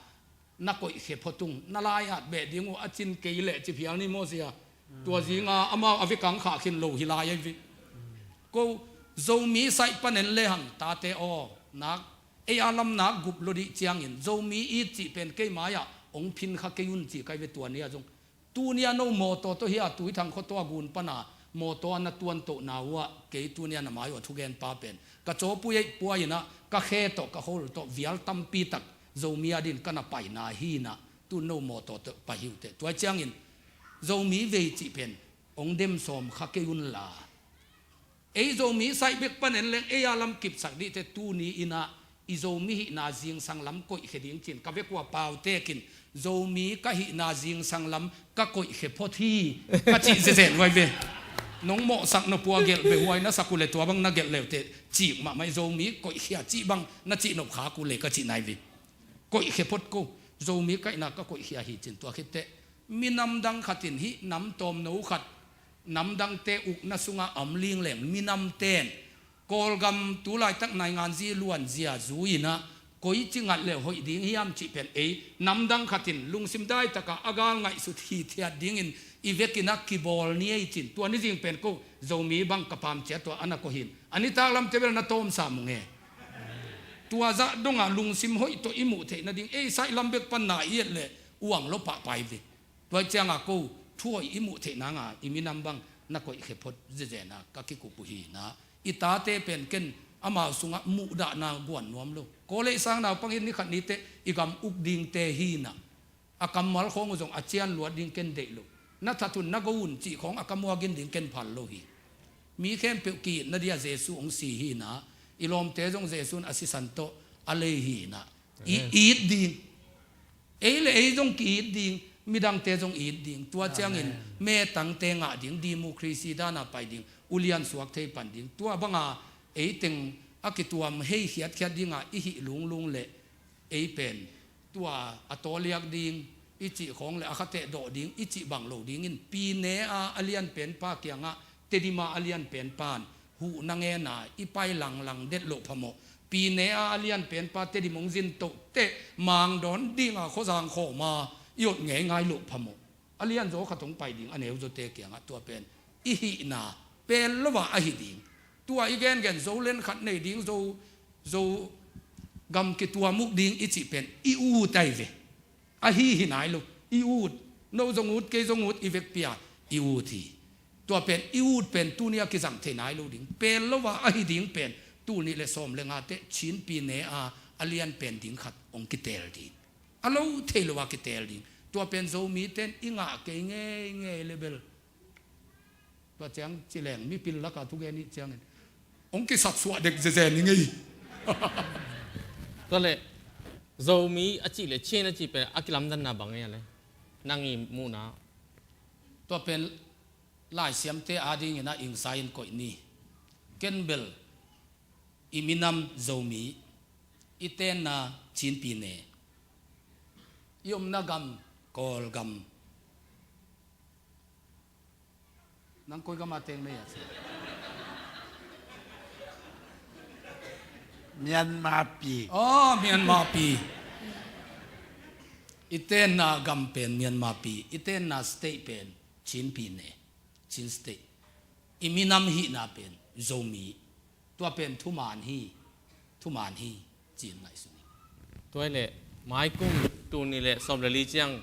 na koihkhia phot ung, na lai-at beh ding uh a cin kei leh ci phial ni maw sia. Tua zinga amau a vekang khah khin lo hi lai ahi ve. Ko Zomi saih panen lehang tate aw, nak ei a lam nak gup lua dih ciangin Zomi it cih pen kei mai-ah hong phin kha kei un ci kai ve. Tua ni-ah zong Tunia no mawtaw tawh hi-a Tuithang khuataw a gun pana mawtaw a na tuantohna uhah kei tunia na mai uh a thugenpa pen ka cawpui eih puai inah ka khe tawh ka khol tawh vial tampitak Zomi adin ka na paina hinah tun no mawtaw tawh pai hi uh teh. Tua ciangin Zomi vei cih pen hong dem sawm kha kei unla ei Zomi saih bek panen leng ei a lam kipsak dih teh. Tuni inah i Zomi hihna zingsang lam koihkhia ding cin ka vekua pau tekin Zomi ka hihna zingsang lam ka koihkhia phot hi ka cih zezen huai ve. Nong mawhsak nopua gelh ve huai na sak uh le tua bang na gelh leuteh cik mahmah i Zomi koihkhia cih bang na cih nop khak uh le ka cih nai ve. Koihkhia phot ko Zomi kaihna ka koihkhia hi cin tua khitteh minam dang khatin hih nam tawmno khat namdangte ukna sungah a om lingleng minamten Kawlgam tulaitak nainganzi luanzia zui-inah koici ngat le hoih ding hiam cih pen ei namdang khatin lungsim daitaka a gal ngaihsut hithiat dingin i vekinah kibawl ni ei cin. Tua nizing pen ko Zomi bang ka pamcia tua a na kohin a nitak lamte bel na tawmsa mung e. Tua zah dongah lungsim hoih tawh i muh theih nading ei saih lam bek pan na i et leh uang lo pahpai ve. Tua cianga ko thu hoih i muh theih nanga i minam bang na koihkhia phot zezena ka kikup uh hinah i tate pen ken amau sungah muhdahna guan nuam lo. Kawlei sang naupang in nikhat niteh i gam uk dingte hinah a kammal khawng uh zong a cian luat ding ken deih lo. Na that un na go un cih khawng a kamuagin ding ken phal lo hi. Mi khempeuh ki-itna dia Jesu hong si hinah i lawmte zong Jesu in a sisan tawh a lei hinah i it ding. Ei le ei zong ki-it ding, midangte zong it ding. Tua ciangin metangte ngah ding, democracy dana pai ding, ulian suak thei pan ding. Tua banga eiteng a kituam hei khiatkhiat dinga i hih lunglung leh ei pen tua a tawliak ding i cih khawng le a khateh dawh ding i cih bang lo dingin Pi Ne a a lianpenpa kiangah Tedim a a lianpenpa in huhna ngena i pai langlang det loh phamawh. Pi Ne a a lianpenpa Tedim hong zin tohteh mangdawn dinga khuazang khawma i ot ngeingai loh phamawh. A lianzaw khat hong pai ding a neuzawte kiangah tua pen i hihna pel lo a ahi ding. Tua i gengen Zoland khat nei ding, Zo, Zo gam kituam uk ding i cih pen i ut ahi ve. Ahi hi nai lo. I ut. No zong ut, kei zong ut, i vekpi-a i ut hi. Tua pen i ut pen tunia kizang thei nai lo ding. Pel lo a ahi ding pen tul nih le sawm le ngateh Chin Pi Ne a a lianpen ding khat hong kiteel ding. A lo thei lo a kiteel ding. Tua pen Zomite in i ngah kei ngeingei le bel. Tua ciang ci leng mipil laka thugen ih ciangin hong kisatsuah dek zezen i ngei. Tua leh Zomi a cih le Chin a cih pen a kilamdanna bang ei a le nang i muhna? Tua pen laisiamte adingin a ingsa in koih ni. Ken bel i minam Zomi, i tenna Chin Pi Ne, i omna gam Kawlgam. Nang koi gama teng na hia? Myanmar pi. Oh, Myanmar pi. I tenna gam pen Myanmar pi, i tenna state pen Chin Pi Ne, Chin State. I minam hihna pen Zomi. Tua pen thuman hi, thuman hi, ci-in ngaihsun hi. Tua hi leh, maikum tul nih le sawm le li ciang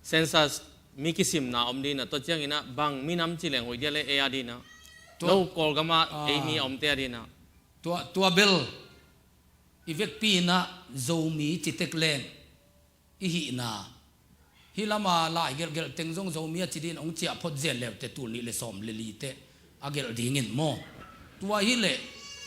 census mi kisimna om ding a, tua ciangin ah bang minam ci leng hoih dia le ei a ding a. Tua, no Kawlgam ah, ah, ei mi a omte a ding a. Tua, tua bel i vekpi in ah Zomi ci tek leng i hihna, hih lama lai gelhgelh teng zong Zomi a ci dingin hong ciah phot zel leute tul nih le sawm le li teh a gelh dingin maw. Tua hi leh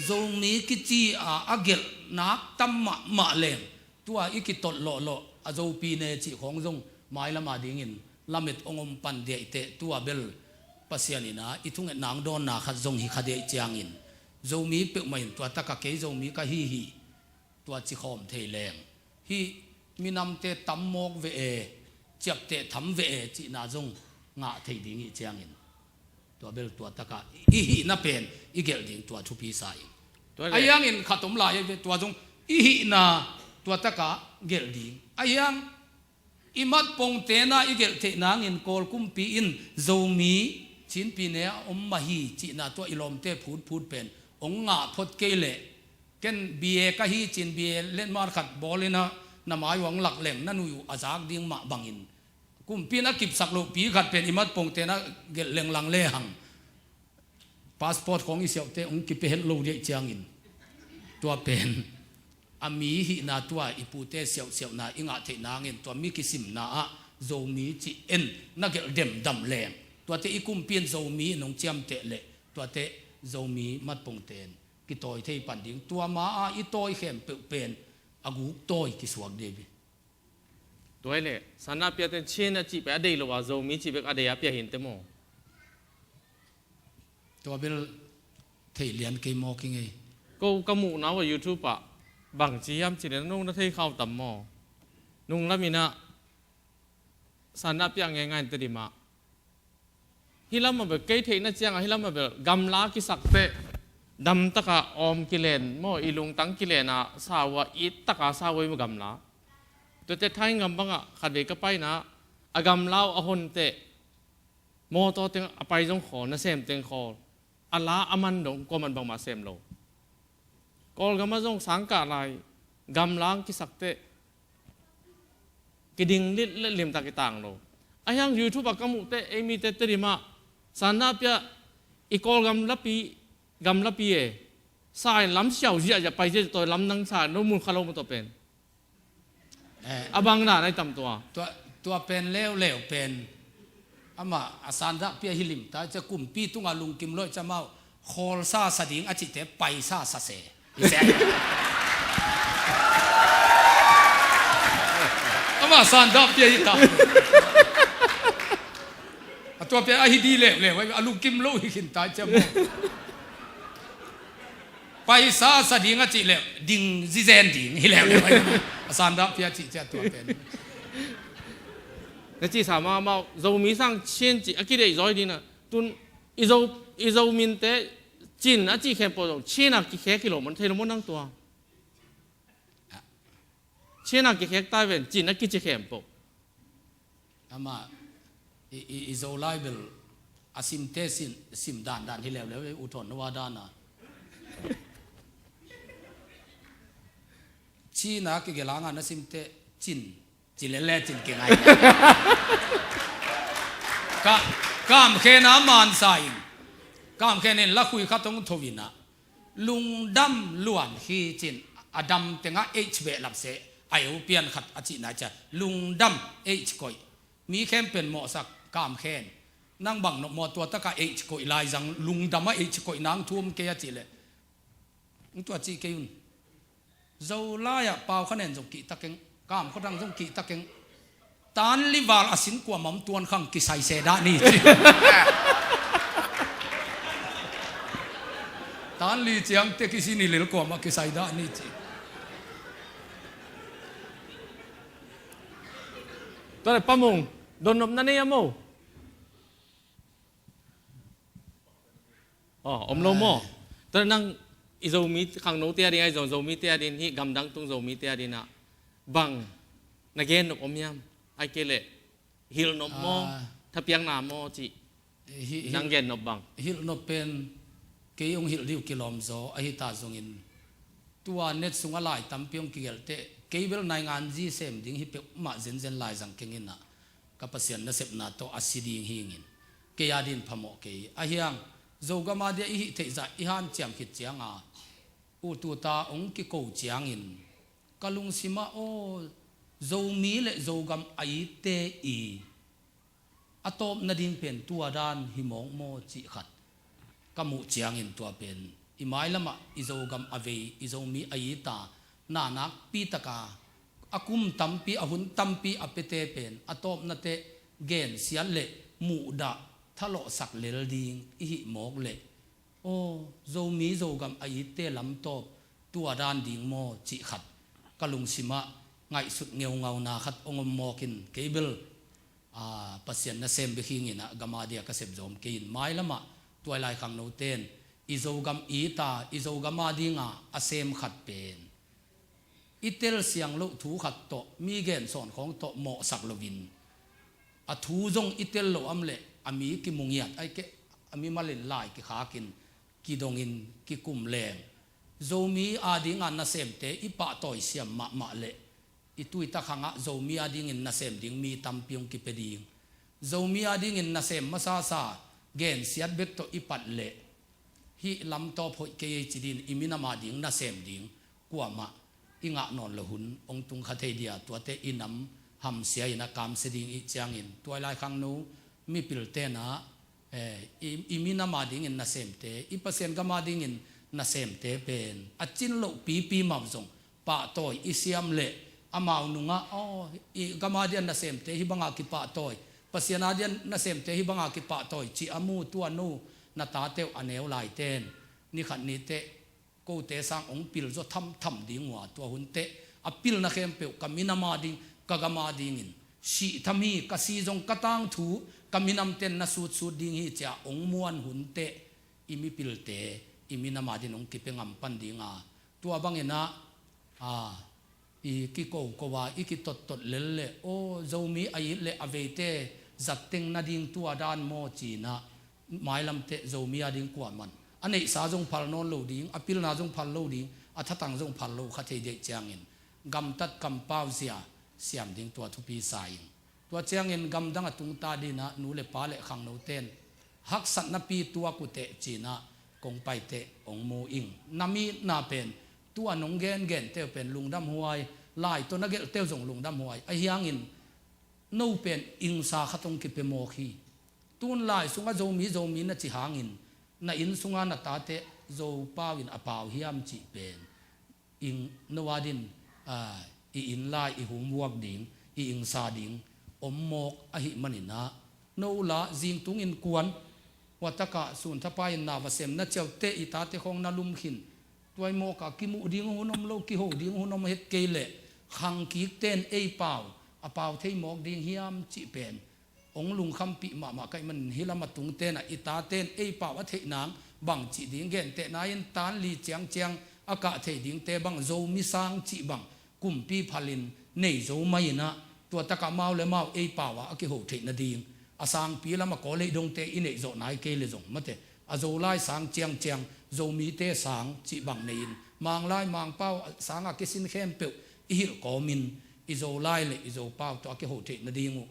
Zomi kici a a gelh nak tam mahmah leng, tua i kitolh lawhlawh a Zopi ne cih khawng zong mailama dingin lamet hong om pan diaih teh, tua bel Pasian in ah i thungetna hong dawnna khat zong hi kha diaih ciangin, Zomi peuhmah in tua takah kei Zomi ka hi hi, tua ci khawm thei leng, hih minamte tam mawk ve e, ciapteh tham ve e cihna zong ngah thei ding ih ciangin, tua bel tua takah i hihna pen i gelh ding tua thupi sa ing. Tua le. A hiangin khat om lai ve, tua zong i hihna tua takah gelh ding. A hiang i mat pongte na i gelh theih nangin Kawl kumpi in Zomi Chin pi ne a om mah hi cihna tua i lawmte phutphut pen hong ngah phot kei leh, ken B A ka hi cin B A letmat khat bawl in ah na mai uh hong lak leng na nui uh a zak ding mah bangin, kumpi in a kipsak loh pi khat pen i mat pongte na gelh lenglang lehang passport khawng i siauhte hong kipia het lo diaih ciangin, tua pen a mi hihna tua i pute siauhsiauhna i ngah theih nangin tua mi kisimna ah Zomi ci en na gelh demdam leng, tuate i kumpi in Zomi in hong ciamteh leh, tuate Zomi mat pongte in kitawi thei pan ding. Tua ma-a i tawi khempeuh pen a guk tawi kisuak dih hi. Tua hi leh, Sandahpia ten Chin a cih pen a deih lo a, Zomi cih bek a deih a pia hi inteh maw? Tua bel thei lian kei mawk hi ngei. Ko ka muhna uh a YouTube ah bangci hiam cih leh, nong na thei khau tam maw? Nung lam in ah Sandahpia ngeingai in Tedim ah, hih lamah bel kei theihna ciangah, hih lamah bel gamla kisak teh damtaka awm kilen maw, i lungtang kilen a sa uh a, it taka sa uh a, i gamla. Tuate Thai gam bangah khatvei ka paina, a gamla uh a hon teh mawtaw teng a pai zong khawl, nasem teng khawl, a la a man dong kuaman bangmah sem lo. Kawlgam ah zong sangkah lai gamla hong kisak teh kiding lit le limtak i tang lo. A hiang YouTube ah ka muh teh, ei mite Tedim ah Sandahpia i Kawlgam lapi, gam lapi e, sa in lam siau ziahziah pai ziahziah, tawi lam nang sa in lo mun kha lo maw tua pen. Eh, a bang dan ai tam tua. Tua, tua pen leuleu pen amah a Sandahpia hi limta cia, kumpi tungah lungkim lo cia, amau khawlsa sa ding a cihte paisa sa se hi se. Amah Sandahpia hi ta. A tua pen a hi di leuleu a lungkim lo hi khinta cia maw. Paisa sa ding a cih leh ding zizen ding hi leuleu. A Sandahpia cih ciah tua pen. Na cihsa mahmah uh, Zomi sang Chin cih a kideih zaw hi ding a. Tun i Zo, i Zo minte Chin a cih khempeuh zong Chin a kikhek hi lo maw, thei lo maw nang tua? Chin a kikhek tai ven, Chin a kici khempeuh. Amah i, i, i Zolai bel a simte sim, sim dandan hi leuleu, i U Thawn Nova dan a. Chin a kigelh hang a na simte Chin ci lele Chin kingai. Ka, Kam Khen a mansa in, Kam Khen in lakhui khat hong tho in a, lungdam luan hi cin, a dam tengah H behlap se, a eu pian khat a cihna cia, lungdam H koih. Mi khempeuh in mawhsak Kam Khen. Nang bang nop maw, tua takah H koih lai zang, lungdam a H koih nang thu om kei a cih leh, tua cih kei un. Zolai ah Pau Kha Nen zong kihta keng, Kam Kho Thang zong kihta keng. Tan li val a sin kuamah om tuan khang kisai se dah ni ci. Tan li ciang te kisin hi lel kuamah kisai dah ni ci. Tua le Pa Mung, donnop na nei a mo? Aw, om lo maw? Ai. Tua nang i Zomi khangnote a ding, ai Zo, Zomite a ding, hih gamdang tung Zomite a ding ah bang na gen nop om hiam? Ai kei leh hilh nop maw? Ah. Thapiakna maw cih? Hi, hi, nang gen nop bang? Hilh nop pen Kei hong hilh dih uh kilawm zaw ahi ta zongin, tua net sungah lai tampi hong kigelhteh, kei bel naingan zi sem ding hi peuhmah zenzen laizang keng in ah, ka Pasian nasepna tawh a si ding hi ing in, kei adingin phamawh kei. Ahi hang Zogam adia i hih theih zah i hanciam khit cianga, ut ut a hong kiko ciangin ka lungsimah, aw, Zomi le Zogam a itte i a tawp nading pen tua dan hi mawk maw cih khat ka muh ciangin, tua pen i mailamah i Zogam a vei, i Zomi a it a, na nakpi taka a kum tampi, a hun tampi a piate pen a tawpna teh gensiat le muhdah thalawhsak lel ding i hih mawk leh, aw, Zomi Zogam a itte lam tawp tua dan ding maw cih khat ka lungsimah ngaihsut ngeungauna khat hong om mawk in, kei bel, a, Pasian nasem bek hi ing in ah, gam adia ka sep zawm kei in, mailamah tuailai khangnote in i Zogam it a, i Zogam adinga a sem khat pen i telsiang loh thu khat tawh, mi gensawn khawng tawh mawhsak loin, a thu zong i tel loh a om leh a mi kimu ngiat, ahih keh a mimal in lai kikhakin, kidongin, kikum leng, Zomi adinga nasemte i pahtawi siam mahmah leh, i tuitak hangah Zomi adingin nasem ding mi tampi hong kipia ding. Zomi adingin nasem masasa gensiat bek tawh i pat leh, hih lam tawp hoih kei ei ci dingin, i minam ading nasem ding kuamah i ngah nawn loh hun hong tung kha thei dia, tuate i nam hamsia in a kamsia ding i hih ciangin, tuailai khangno mipilte in ah, eh, i, i minam adingin nasemte, i Pasian gam adingin nasemte pen a cin loh pipi mah zong pahtawi i siam leh, amau nungah, aw, i gam adia nasemte hih banga kipahtawi, Pasian adia nasemte hih banga kipahtawi cih a mu, tua nu na tate uh a neu laite in, ni khat ni teh kote sang hong pil zaw thamtham ding uh a, tua hun teh a pilna khempeuh ka minam ading, ka gam adingin sih tham hi, ka si zong ka tangthu ka minamte in na sutsut ding hi, ci-a hong muan hun teh i mipilte i minam adingin hong kipia ngam pan ding a, tua bangin ah, a, i kikoko a, i kitottot lel leh, aw, Zomi a it le a veite zatteng nading tua dan maw ci-in ah, mailam teh Zomi ading kuaman a neihsa zong phal nawn lo ding, a pilna zong phal lo ding, a thatang zong phal lo kha thei deih ciangin, gamtat kampau zia siam ding tua thupi sa ing. Tua ciangin gamdang a tungta dingin ah nu le pa le khangnote in haksatnapi tuak uh teh ci-in ah kong paiteh hong mu ing. Na mi na pen, tua nong gengente uh pen lungdamhuai, lai tawh na gelhte uh zong lungdamhuai. Ahi hangin no pen ingsa khat hong kipia mawk hi. Tun lai sungah Zomi, Zomi na ci hangin, na inn sunga na tate Zopau in a pau hiam cih pen ing, no adingin, a, i inn lai, i homework ding, i ingsa ding om mawk ahih manin ah, no la zingtung innkuan, huatakah sunthapai in na va sem na ciauh teh i tate khawng na lum khin. Tua i mawkah kimuh ding hun om lo, kiho ding hun om het kei leh, khangkikte in ei pau a pau thei mawk ding hiam cih pen hong lungkhampih mahmah ka hih manin, hih lam a tungte in ah i tate in ei pau a theih nang bangci ding, gentehna in tan li ciangciang a kah thei dingte bang, Zomi sang cih bang kumpi phalin nei zo mai in ah, tua takah mau le mau ei pau a a kiho theih nading, a sangpi lam a Kawlei dongte i neih zawh nai kei leh zong mate, a Zolai sang ciangciang, Zomite sang cih bang nei-in, Manglai Mangpau sang a kisin khempeuh i hilh kawmin, i Zolai le i Zopau tawh a kiho theih nading uh,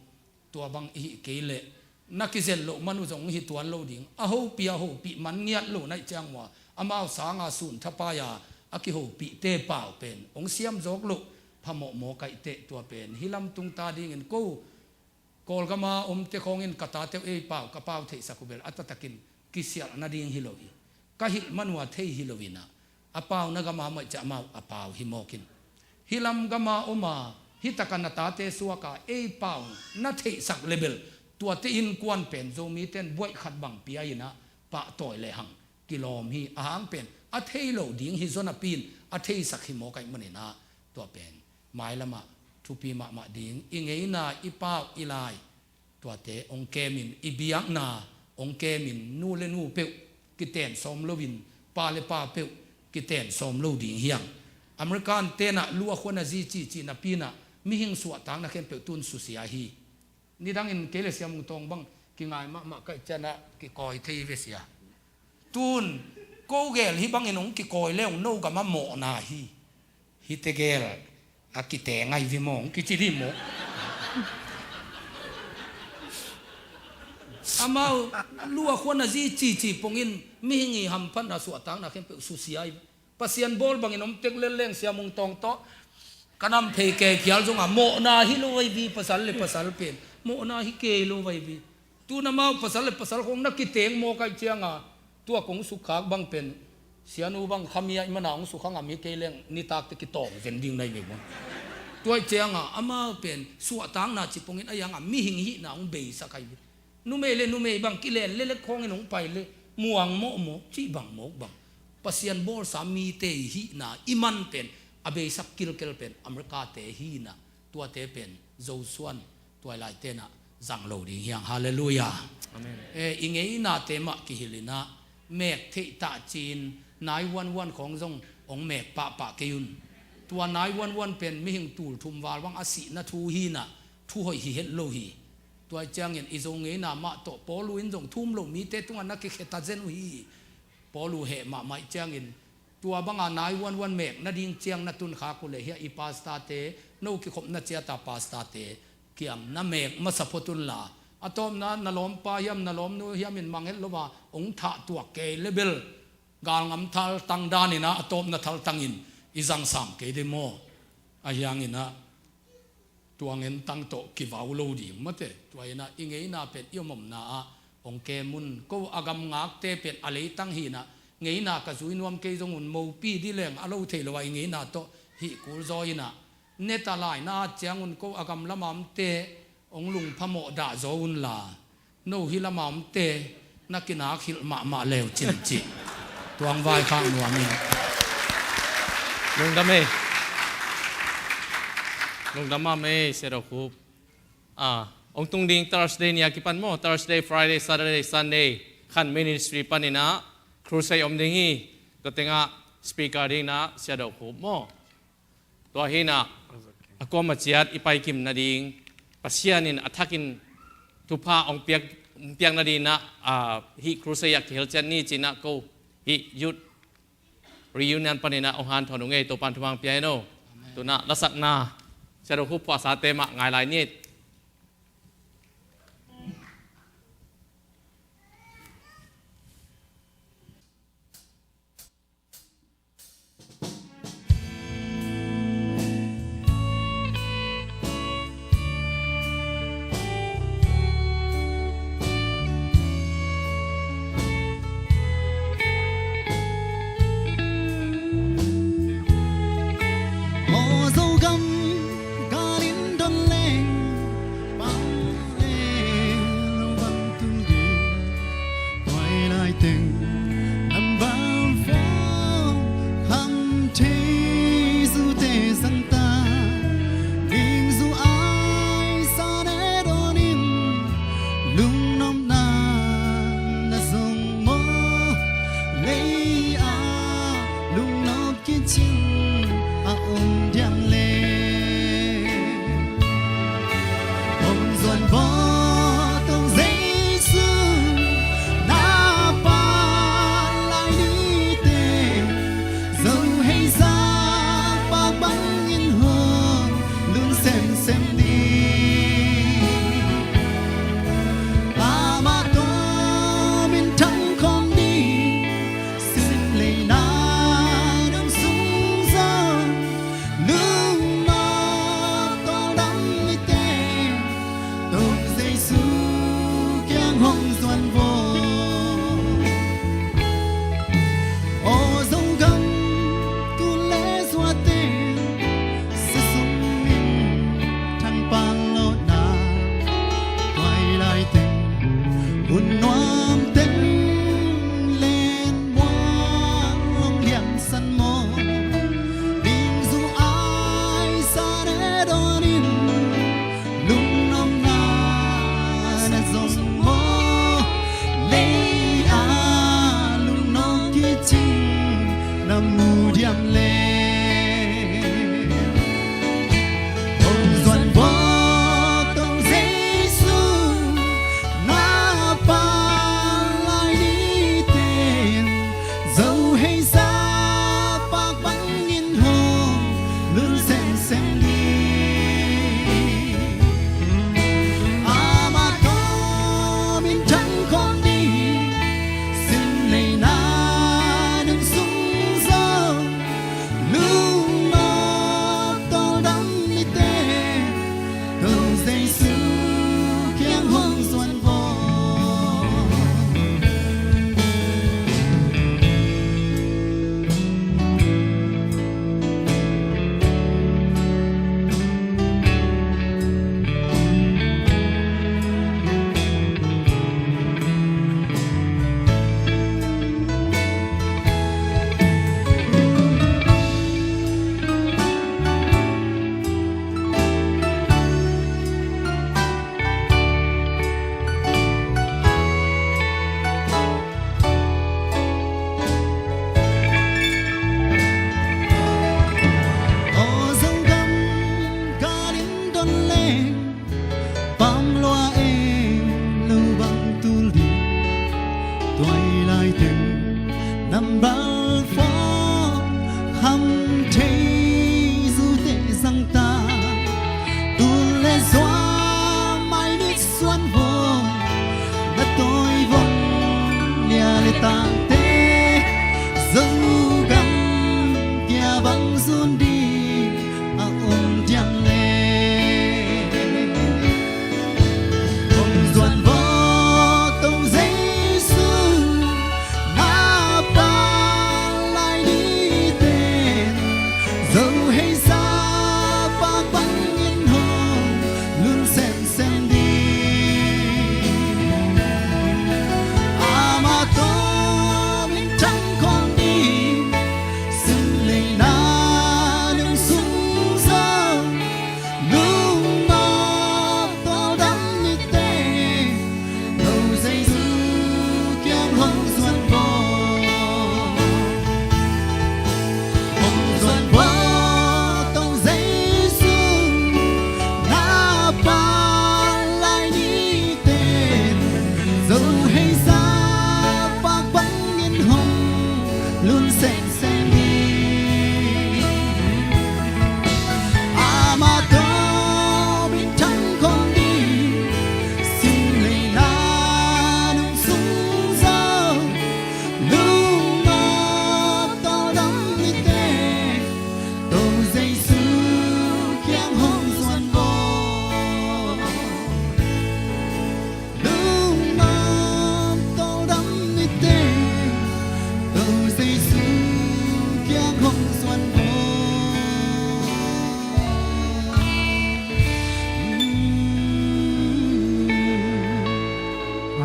tua bang i hih kei leh na kizel loh man uh zong hi tuan lo ding. A hopih, a hopih man ngiat lo na hih ciang uh a, amau sanga sunthapai a a kihopihte pau pen hong siam zawk loh phamawh mawk ahih teh, tua pen hih lam tungta dingin ko Kawlgama omte khawngin ka tate uh ei pau ka pau theihsak uh bel a taktakin kisialh nading hi lo hi. Ka hilh man uh a thei hi lo in ah, a pauna gama maih ciah amau a pau hi mawk in, hih lam gama om a, hih takah na tate suak a ei pau na theihsak leh bel, tuate innkuan pen Zomite in buaih khat bang pia in ah pahtawi lehang kilawm hi. A hang pen a thei lo ding hi zaw napi in a theisak hi mawk ahih manin ah, tua pen mailamah thupi mahmah ding, i ngeina, i pau, i lai, tuate hong kemin, i biakna hong kemin, nu le nu peuh kiten sawm loin, pa le pa peuh kiten sawm lo ding hi hang. American te in ah lu a khuan a zi cihcih napi in ah mihing suahtakna khempeuh tun susia hi. Nidangin kei le Sia Mung Tawng bang kingai mahmah ka hih ciangin ah kikawi thei hi ve sia. Tun Ko gel hih bangin hong kikawi le hong no gam a mawhna hi. Hihte gel a kiteng ahi vi maw, hong kici di maw. Amau lu a khuan a zi cici pongin mihing i hamphatna suahtakna khempeuh susia hi. Pasian bawl bangin om tek lel leng Sia Mung Tawng tawh ka nam phei kei phial zonga mawhna hi lo vai vi, pasal le pasal pen mawhna hi kei lo vai vi. Tun amau pasal le pasal khong na kiteng mawk ahih cianga tua kong sukkhak bang pen Sianu bang khamia i mana hong sukha ngam hi kei leng nitakte kitawng zen ding na hi ve maw. Tua ahih cianga amau pen suahtakna ci pongin a yanga mihing hihna hong beisak ahi ve. Numei le numei bang kilen lelek khawngin hong pai le muang mawhmawh cih bang mawk bang. Pasian bawlsa mite i hihna i man pen a beisak kilkel pen America-te hihna, tuate pen Zosuan tuailaite na zang lo ding hiang. Halleluiah. Amen. E, i ngeinate mah kihilinah mek theih tah ci-in nine one one khawng zong hong mek pahpah kei un. Tua nine one one pen mihing tul thum val bang a sihna thu hinah thu hoih hi het lo hi. Tua ciangin i Zo ngeina mah tawh Paulu in zong thum lo mite tungah na kikheta zen uh hi. Paulu heh mahmah ih ciangin tua banga nine one one mek nading ciang na tunkhak uh leh hiah i pastor-te, no kikhopna ciata pastor-te kiang na mek masa phot unla, a tawpna na lawmpa hiam na lawmnu hiam in manghet lo a hong thah tuak kei le bel galngam thaltang daninah a tawpna thaltangin i zangsam kei de maw? A hianginah tua ngentang tawh kivau lo ding mate. Tua inah i ngeina pen i omomna ah hong kem un. Ko a gamngakte pen a leitang hinah ngeina ka zui nuam kei zong un, mopi di leng a lo thei lo a i ngeina tawh hih kul zaw inah neta laina at ciangun ko a gam lama omte hong lungphamawh dah zaw unla, no hi lama omte na kinak hilh mahmah leu cin cih tuang vaikhak nuam in. Lungdam ei. Lungdam mahmah ei, Sia Do Khup. Ah, hong tung ding Thursday ni a kipan maw, Thursday, Friday, Saturday, Sunday khan ministry paninah crusade om ding hi. Tua tengah speaker dinginah Sia Do Khup maw. Tua hinah a kuama ciat i paikim nading Pasian in a thakin thupha hong piak, hong piak nadinah, ah, hih crusade ah kihel ciat ni cinah ko hih youth reunion paninah hong hanthawn uh ngei, Topan thupha hong pia hen aw. Amen. Tunah lasakna Sia Do Khup phuahsate mah ngai lai ni. Aw Zogam galin don leng lun semsem ding. Amah tawh minthang khawm ding, sin leina nung sung zong, lungnop tawldam nite, To Jesu kiang hong zuan vo. Aw Zogam galin don leng, pam lua e, lo bang tul ding. Tuailai teng nam bal fawm, kham thei zute zang ta. Tul le zua mai nit suan vo, na tawi vong lia le tangte, Zogam kia bang zun ding a om diam le. Hong zuan vo, To Jesu, na pal lai nite, Zo hei sa pak bangin hong lun semsem ding. Amah tawh minthang khawm ding, sin leina nung sung zong, lungnop tawldam nite, To Jesu kiang hong zuan vo. Hong zuan vo, To Jesu, na pal lai nite, Zo hei sa pak bangin hong lun semsem ding. Amah tawh minthang khawm ding, sin leina nung sung zong, lungnop tawldam nite, To Jesu kiang hong zuan vo. Lungnop tawldam nite, To Jesu kiang hong zuan vo.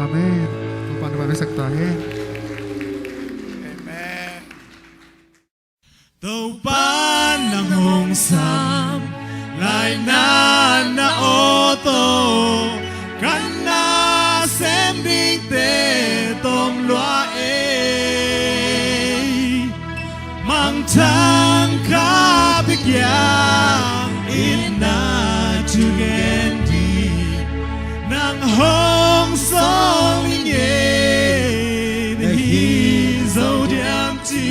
Amen. Topa'n thupha piaksak ta hen. Amen. Topa nang hong sam lai na, na aw tawh kan na sem dingte tom lua ei. Mangthang kha piak hiam, itna thugen ding nang hong sawl ing ei, na hi zo diam ci.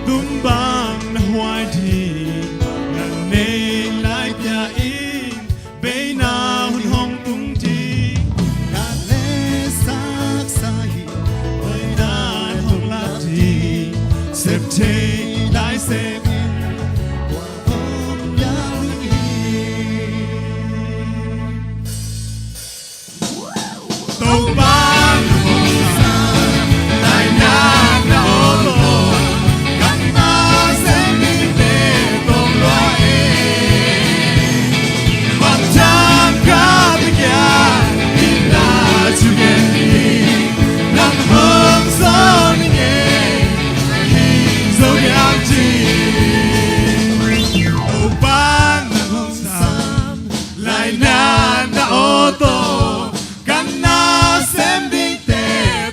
Tum bang na huai ding, na nei lai pia in, beina hun hong tung ding. Na le saksa hi, beina hong lak ding, sep thei lai sep in, hong yau hi. Topa na hong sam, lainat na awt aw, kan nasem dingte tawm lua e. Bangtan ka biakia, ina thugen ding, nang hong sawl ning e, hi zo diam ci. Topa na hong sam, lainat na awt aw, kan nasem dingte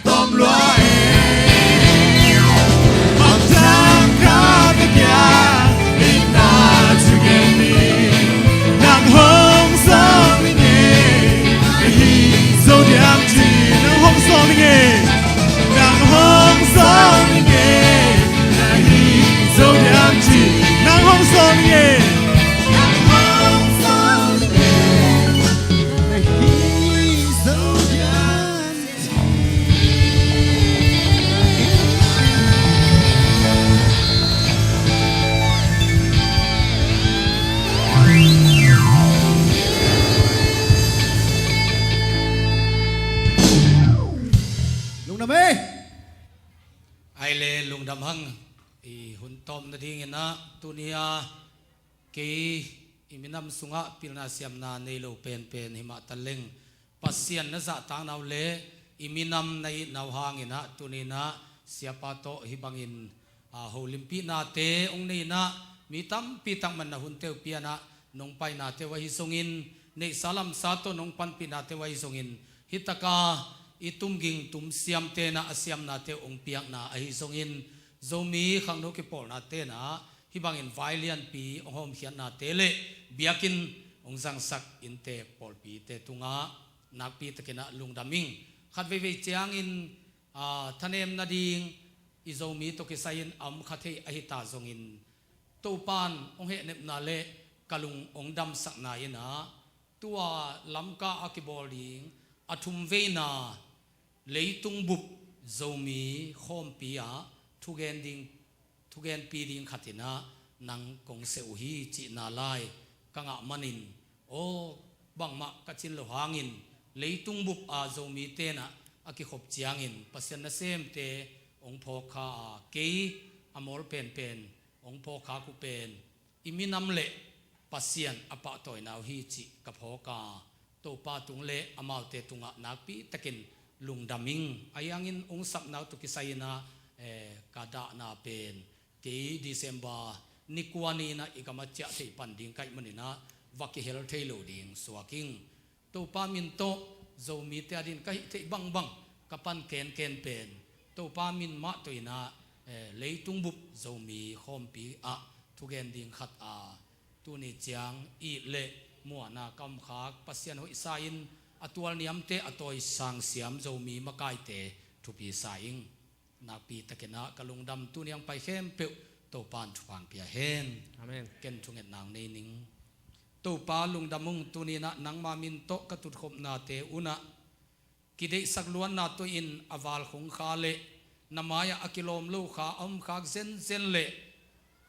tawm lua e. Bangtan ka biakia, ina thugen ding, nang hong sawl ning e, hi zo diam ci. Nang hong sawl ning e, nang hong sawl ning e, hi zo diam ci. Nang hong sawl ning e, nang hong sawl ning e, hi zo diam ci. Lungdam ei. Ai le lungdam hang. I hun tawp nadingin ah tuni a kei i minam sungah pilna siamna nei lo penpen hi mah taleng, Pasian na zahtakna uh le i minam na itna uh hangin ah tuni in ah siapa tawh hih bangin, aa, holimpih nate hong nei in ah mi tampi tak man na hunte uh pia in ah nong painate uh ahi zongin, neihsa lamsa tawh nong panpihnate uh ahi zongin, hih taka i tumging tumsiamte in ah a siamnate uh hong piakna ahi zongin, Zomi khangno kipawlnate in ah hih bangin vai lianpi hong hawmkhiatnate le biakinn hong zangsak innte pawlpite tungah nakpi takin ah lungdam ing. Khat veivei ciangin, aa, thanem nading i Zomi tawh kisai-in a om kha thei ahi ta zongin, Topa'n hong hehnepna le ka lung hong damsakna in ah tua Lamka a kibawl ding a thumveina leitung bup Zomi khawmpi ah thugen ding, thugenpi ding khat in ah nang kong seh uh hi cihna lai ka ngah manin, aw, bangmah ka cin loh hangin leitung bup a Zomite in ah a kikhop ciangin Pasian nasemte hong phawkkha a, kei a mawl penpen hong phawkkhak uh pen i minam le Pasian a pahtawina uh hi cih ka phawk a, Topa tung le amaute tungah nakpi takin lungdam ing. Ahi hangin hong sapna uh tawh kisai-in ah, eh, ka dahna pen kei December ni kua ni-in ah i gam ah ciah theih pan ding ka hih manin ah va kihel thei lo ding suak ing. Topa min tawh Zomite a dingin ka hih theih bangbang ka pan kenken pen Topa min mah tawh in ah, eh, leitung bup Zomi khawmpi ah thugen ding khat a, tuni ciang it le muanna ka omkhak Pasian hoihsa-in a tualniamte a tawisang siam Zomi makaite thupi sa ing. Nakpi takin ah ka lungdam, tuni a hong pai khempeuh Topa'n thupha hong pia hen. Amen. Ken thungetna hong nei ning. Topa lungdam ung, tuni-in ah nangma min tawh ka tutkhopnate un ah kideihsak luatna tawh in a valkhung kha le na mai-ah a kilawm lo kha a omkhak zenzen le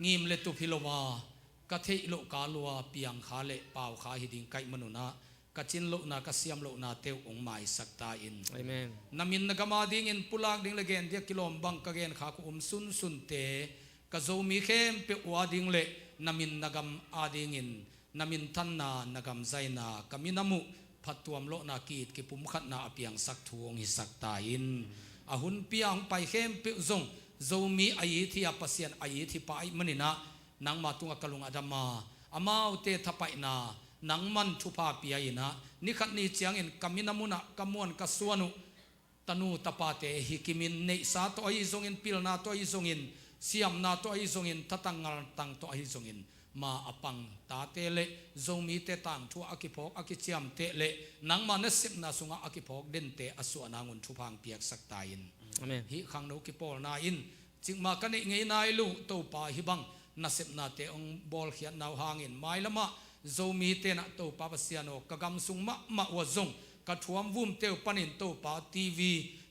ngim le tup hi lo a, ka theih loh kal uh a piang kha le pau kha hi ding ka hih manun ah ka cin lohna ka siam lohnate uh hong maisak ta in. Amen. Na min na gam a dingin pulak ding le gen ding a kilawm bang ka genkhak uh om sunsunte, ka Zomi khempeuh uh a ding le na min na gam a dingin na minthanna, na gamzaina ka minam uh phattuam lawhna, ki-it kipumkhatna a piangsak thu hong hisak ta in. A hunpi a hong pai khempeuh zong Zomi a it hi a, Pasian a it hi pah ahih manin ah nangma tungah ka lung a dam a, amaute thapaihna nangman thupha pia in ah, ni khat ni ciangin ka minam un ah ka muan ka suan uh tanu tapate hi kimin, neihsa tawh ahi zongin, pilna tawh ahi zongin, siamna tawh ahi zongin, thatang ngaltang tawh ahi zongin, ma a pang tate le Zomite tangthu a kiphawk a kiciamteh le nangma nasepna sungah a kiphawk dente a suah nang un thupha hong piaksak ta in. Amen. Hih khangno kipawlna in cikmah ka neih ngei nai lo, Topa, hih bang nasepnate hong bawlkhiatna uh hangin, mailamah Zomite in ah, Topa Pasian aw, ka gam sung mahmah uh ah zong ka thuam vumte uh panin, Topa, T V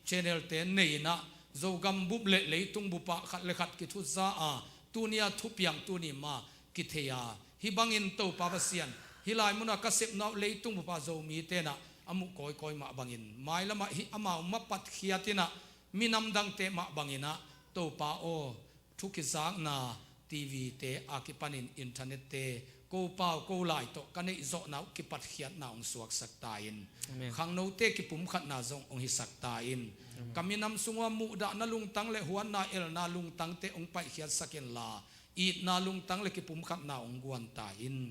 channel-te nei in ah, Zogam bup le leitung bup ah khat le khat kithuza a, tuni a thupiang tuni ma kithei a, hih bangin, Topa Pasian, hih lai munah ka sepna uh leitung bup ah Zomite in ah a muh kawikawi mah bangin, mailamah hih amau ma patkhiat in ah, minam dangte mah bangin ah, Topa aw, thu kizakna T V-te a kipanin, internet-te, ko pau ko lai tawh ka neih zawhna uh kipatkhiatna hong suaksak ta in. Amen. Khangnote kipumkhatna zong hong hisak ta in. Amen. Ka minam sungah muhdahna lungtang le huatna elna lungtangte hong paihkhiatsak inla, itna lungtang le kipumkhatna hong guan ta in.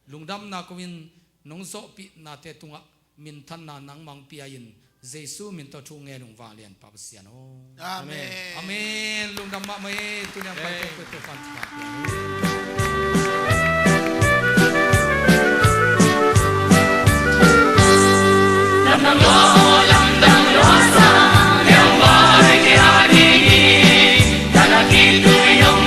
Lungdamna ko-in, nong zawhpihnate tungah minthanna nangmah hong pia in, Jesu min tawh thu ngen ung, vanglianpa Pasian aw. Amen. Amen. Lungdam mahmah e. Tuni a paite, amen, Topa'n thupha pia. Lamdang lua, lamdang lua, sang liang vai ke a ding hi. Tana ki tui yong